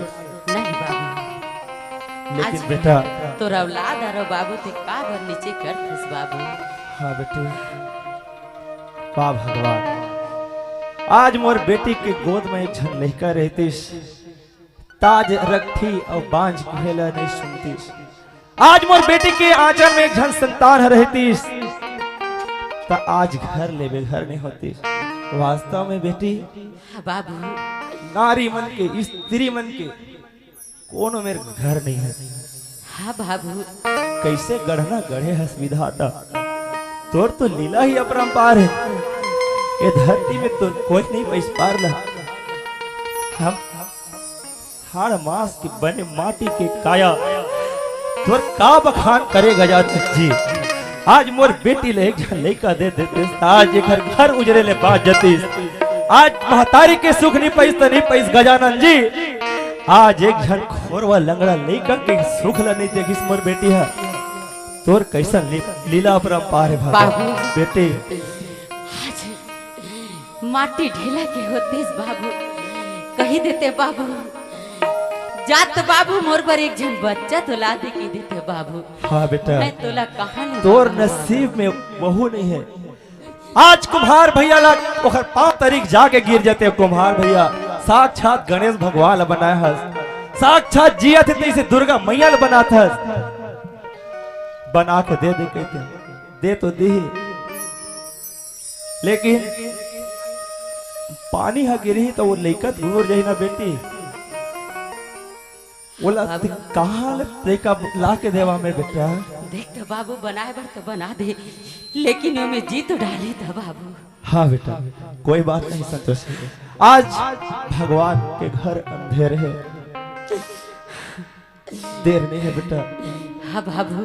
नहीं बाबू। लेकिन आज बेटा, तोर औलाद हरव बाबू, तैं काबर नीचे करथस बाबू? हाँ बेटी, वाह भगवान, आज मोर बेटी के गोद में एक झन लइका रहितिस, त आज रखती अउ बांझ कहे ल नहीं सुनतिस। आज मोर बेटी के आंचल में एक झन संतान ह रहितिस, त आज घर ले बेघर नहीं होतिस। वास्तव में बेटी, हाँ बाबू। नारी मन के, स्त्री मन के कोनो मेर घर नहीं हे। हाँ बाबू। कैसे गढ़ना गढ़े हस विधाता, तोर तो लीला ही अपरंपार हे। ये धरती में तो कोई नहीं पैस पार ला। हम हाड़ मांस के बने माटी के काया, तोर का बखान करे गजानन जी। आज मोर बेटी ल एक झन लइका दे देतिस, त आज एकर घर उजरे ले बांच जतिस। आज महतारी के सुख नहीं पइस त नहीं पइस गजानन जी, आज एक झन खोरवा लंगड़ा लइका के सुख ल नहीं देखिस मोर बेटी ह। तोर कैसन ली-, लीला अपरंपार हे भगवान। बाबू। बेटी। आज माटी ढेला के होतिस बाबू, कही देते बाबू, जात बाबू मोर बर एक झन बच्चा तो ला दे कही देते बाबू। हाँ बेटा, मैं तोला कहाँ ले तोर नसीब में वहू नहीं हे। आज कुम्हार भैया ला ओखर पांव तरी जाके गिर जाते। कुम्हार भैया साक्षात गणेश भगवान ला बनाए हस, साक्षात जियत हे तइसे दुर्गा मैया ला बनात हस, बना के दे दे कहते, दे तो दी, लेकिन पानी ह गिरही त वो लइका दूर जाही ना बेटी। ओला बाबू। ते कहाँ ले तेका ला के देवा मैं बेटा? देख तो बाबू, बनाए बर तो बना दे, लेकिन ओमे जी तो डाले तो बाबू। हाँ बेटा, कोई बात नहीं संतोषी। आज भगवान के घर अंधेर हे। देर नहीं है बेटा। हाँ बाबू,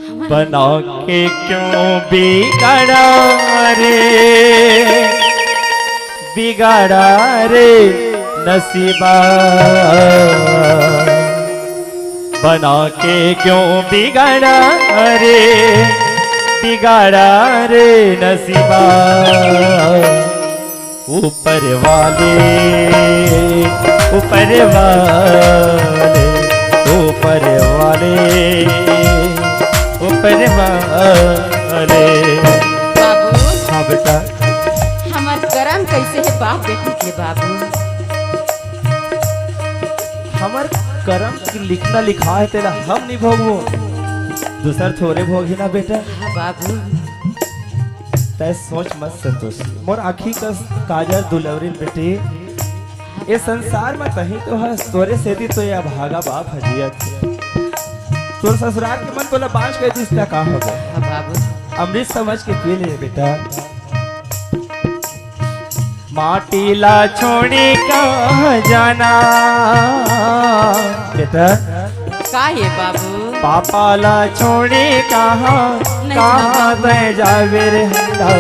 हमारे बना के क्यों बिगाड़ा रे, बिगाड़ा रे नसीबा। बना के क्यों बिगाड़ा रे, बिगाड़ा रे नसीबा। ऊपर वाले, ऊपर वाले, ऊपर वाले, ऊपर वाले। बाबू, हाँ बेटा। हमार करम कैसे है बाप बेटी के बाबू? हमर करम के लिखना लिखा है, तेला हम नहीं भोगबो, दूसर थोरे भोगही ना बेटा। हाँ बाबू। तय सोच मत संतोष, मोर आँखी का काजर दुलौरिन बेटी, ये संसार में तही तो हस, तोरे सेती तो ये अभागा बाप ह जियत हे। तोर ससुरार के मन तोला बांझ कहि दिस त का हो गे? हाँ बाबू। अमृत समझ के पी ले बेटा। माटी ला छोड़ी कहाँ जाना बेटा? का हे बाबू? पापा ला छोड़ी कहाँ, नहीं कहाँ बाबू। तय जावे रे हंडा,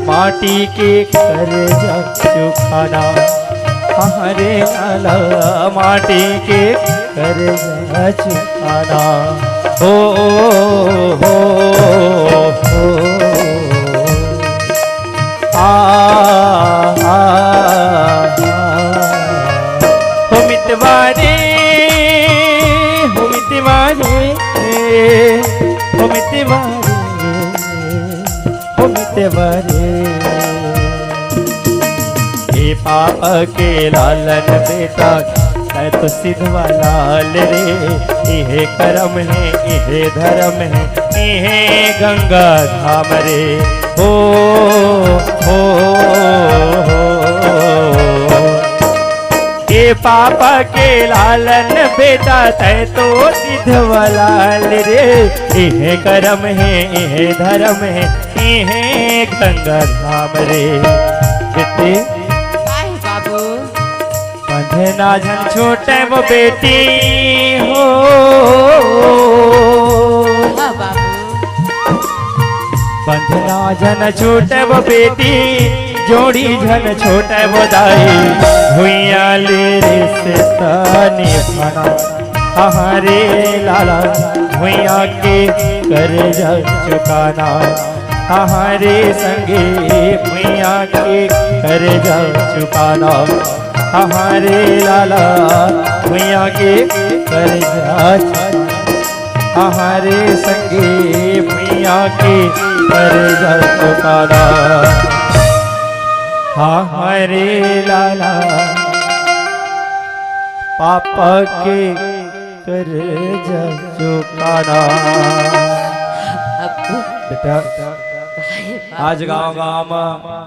माटी के कर्जा चुकाना। हरे लाला, माटी के कर्जा चुकाना। हो, हो, हो, हो। आ, आ, आ। हो मितवा रे, हो मितवा रे, हो मितवा रे, हो मितवा रे। हे पापा के लालन बेटा, तय तो सिधवा लाल रे। इहे करम हे, इहे धरम हे, इहे गंगा धाम रे। हो, हो, हो। हे पापा के लालन बेटा, तय तो सिधवा लाल रे। इहे करम हे, इहे धरम हे, इहे गंगा धाम रे। बेटी, का हे बाबू? बंधना झन छूटे वो बेटी हो। हाँ बाबू। बंधना झन छूटे वो बेटी, जोड़ी झन छूटे वो दाई। भुइयां ले रिश्ता निभाना, हमारे लाला भुइयां के कर्जा चुकाना। हमारे संगे भुइयां के कर्जा चुकाना। हमारे लाला भुइयां के कर्जा चुकाना। हमारे संगे भुइयां के कर्जा चुकाना। हमारे लाला पापा के कर्जा चुकाना। अब बेटा, आज गांव गांव में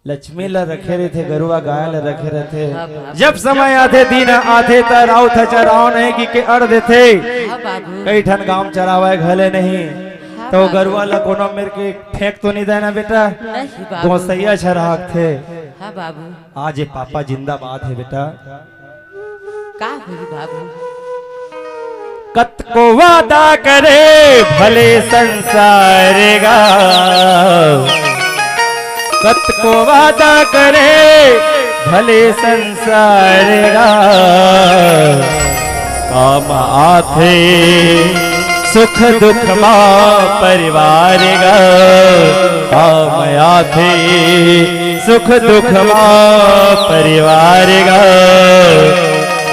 लक्ष्मी ला रखे रहिथे, गरुवा गाय ला रखे रहिथे। हाँ, हाँ। जब समय आथे, दिन आथे, त राउत ह चराव नहीं कि के अड़ देथे। हाँ, बाबू। कई ठन गांव चरावय घले नहीं, हाँ, तो बाबू। गरुवा ला कोनो मेर के फेंक तो नहीं देना बेटा। नहीं, बाबू। गोसैया झन राखथे। हाँ, बाबू। आज ये पापा जिंदाबाद हे बेटा। का होही बाबू? कतको वादा करे भले संसार गा, कतको वादा करे भले संसार गा, काम आथे सुख दुख मा परिवार गा, काम आथे सुख दुख मा परिवार गा।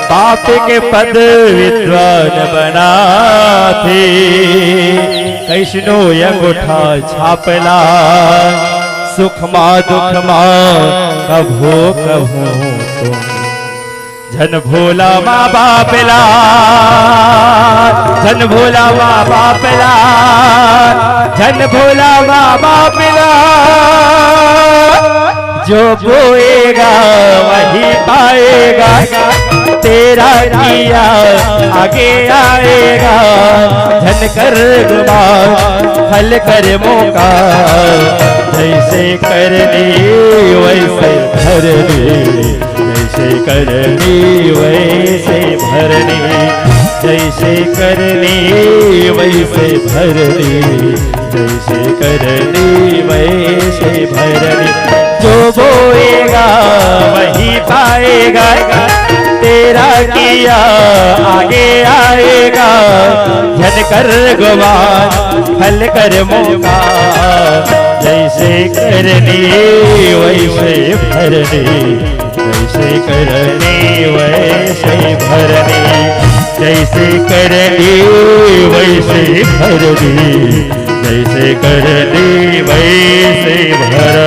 पाप के पद विद्वान बनाथे, कइसनो अंगूठा छापला। सुख मा दुख मा कभू कभू तुम झन भूला माँ बाप ला, झन भूला माँ बाप ला, झन भूला माँ बाप ला। जो बोएगा वही पाएगा, तेरा किया आगे आएगा। झन कर गुमान फल कर्मों का, जैसे करनी वैसे भरनी। जैसे करनी वैसे भरनी, जैसे करनी वैसे भरनी, जैसे करनी वैसे भरनी। जो बोएगा वही पाएगा, तेरा किया आगे आएगा। झन कर गुमान फल कर मौका, जैसे करनी वैसे भरनी, जैसे करनी वैसे भरनी, जैसे करनी वैसे भरनी, जैसे करनी वैसे भरनी।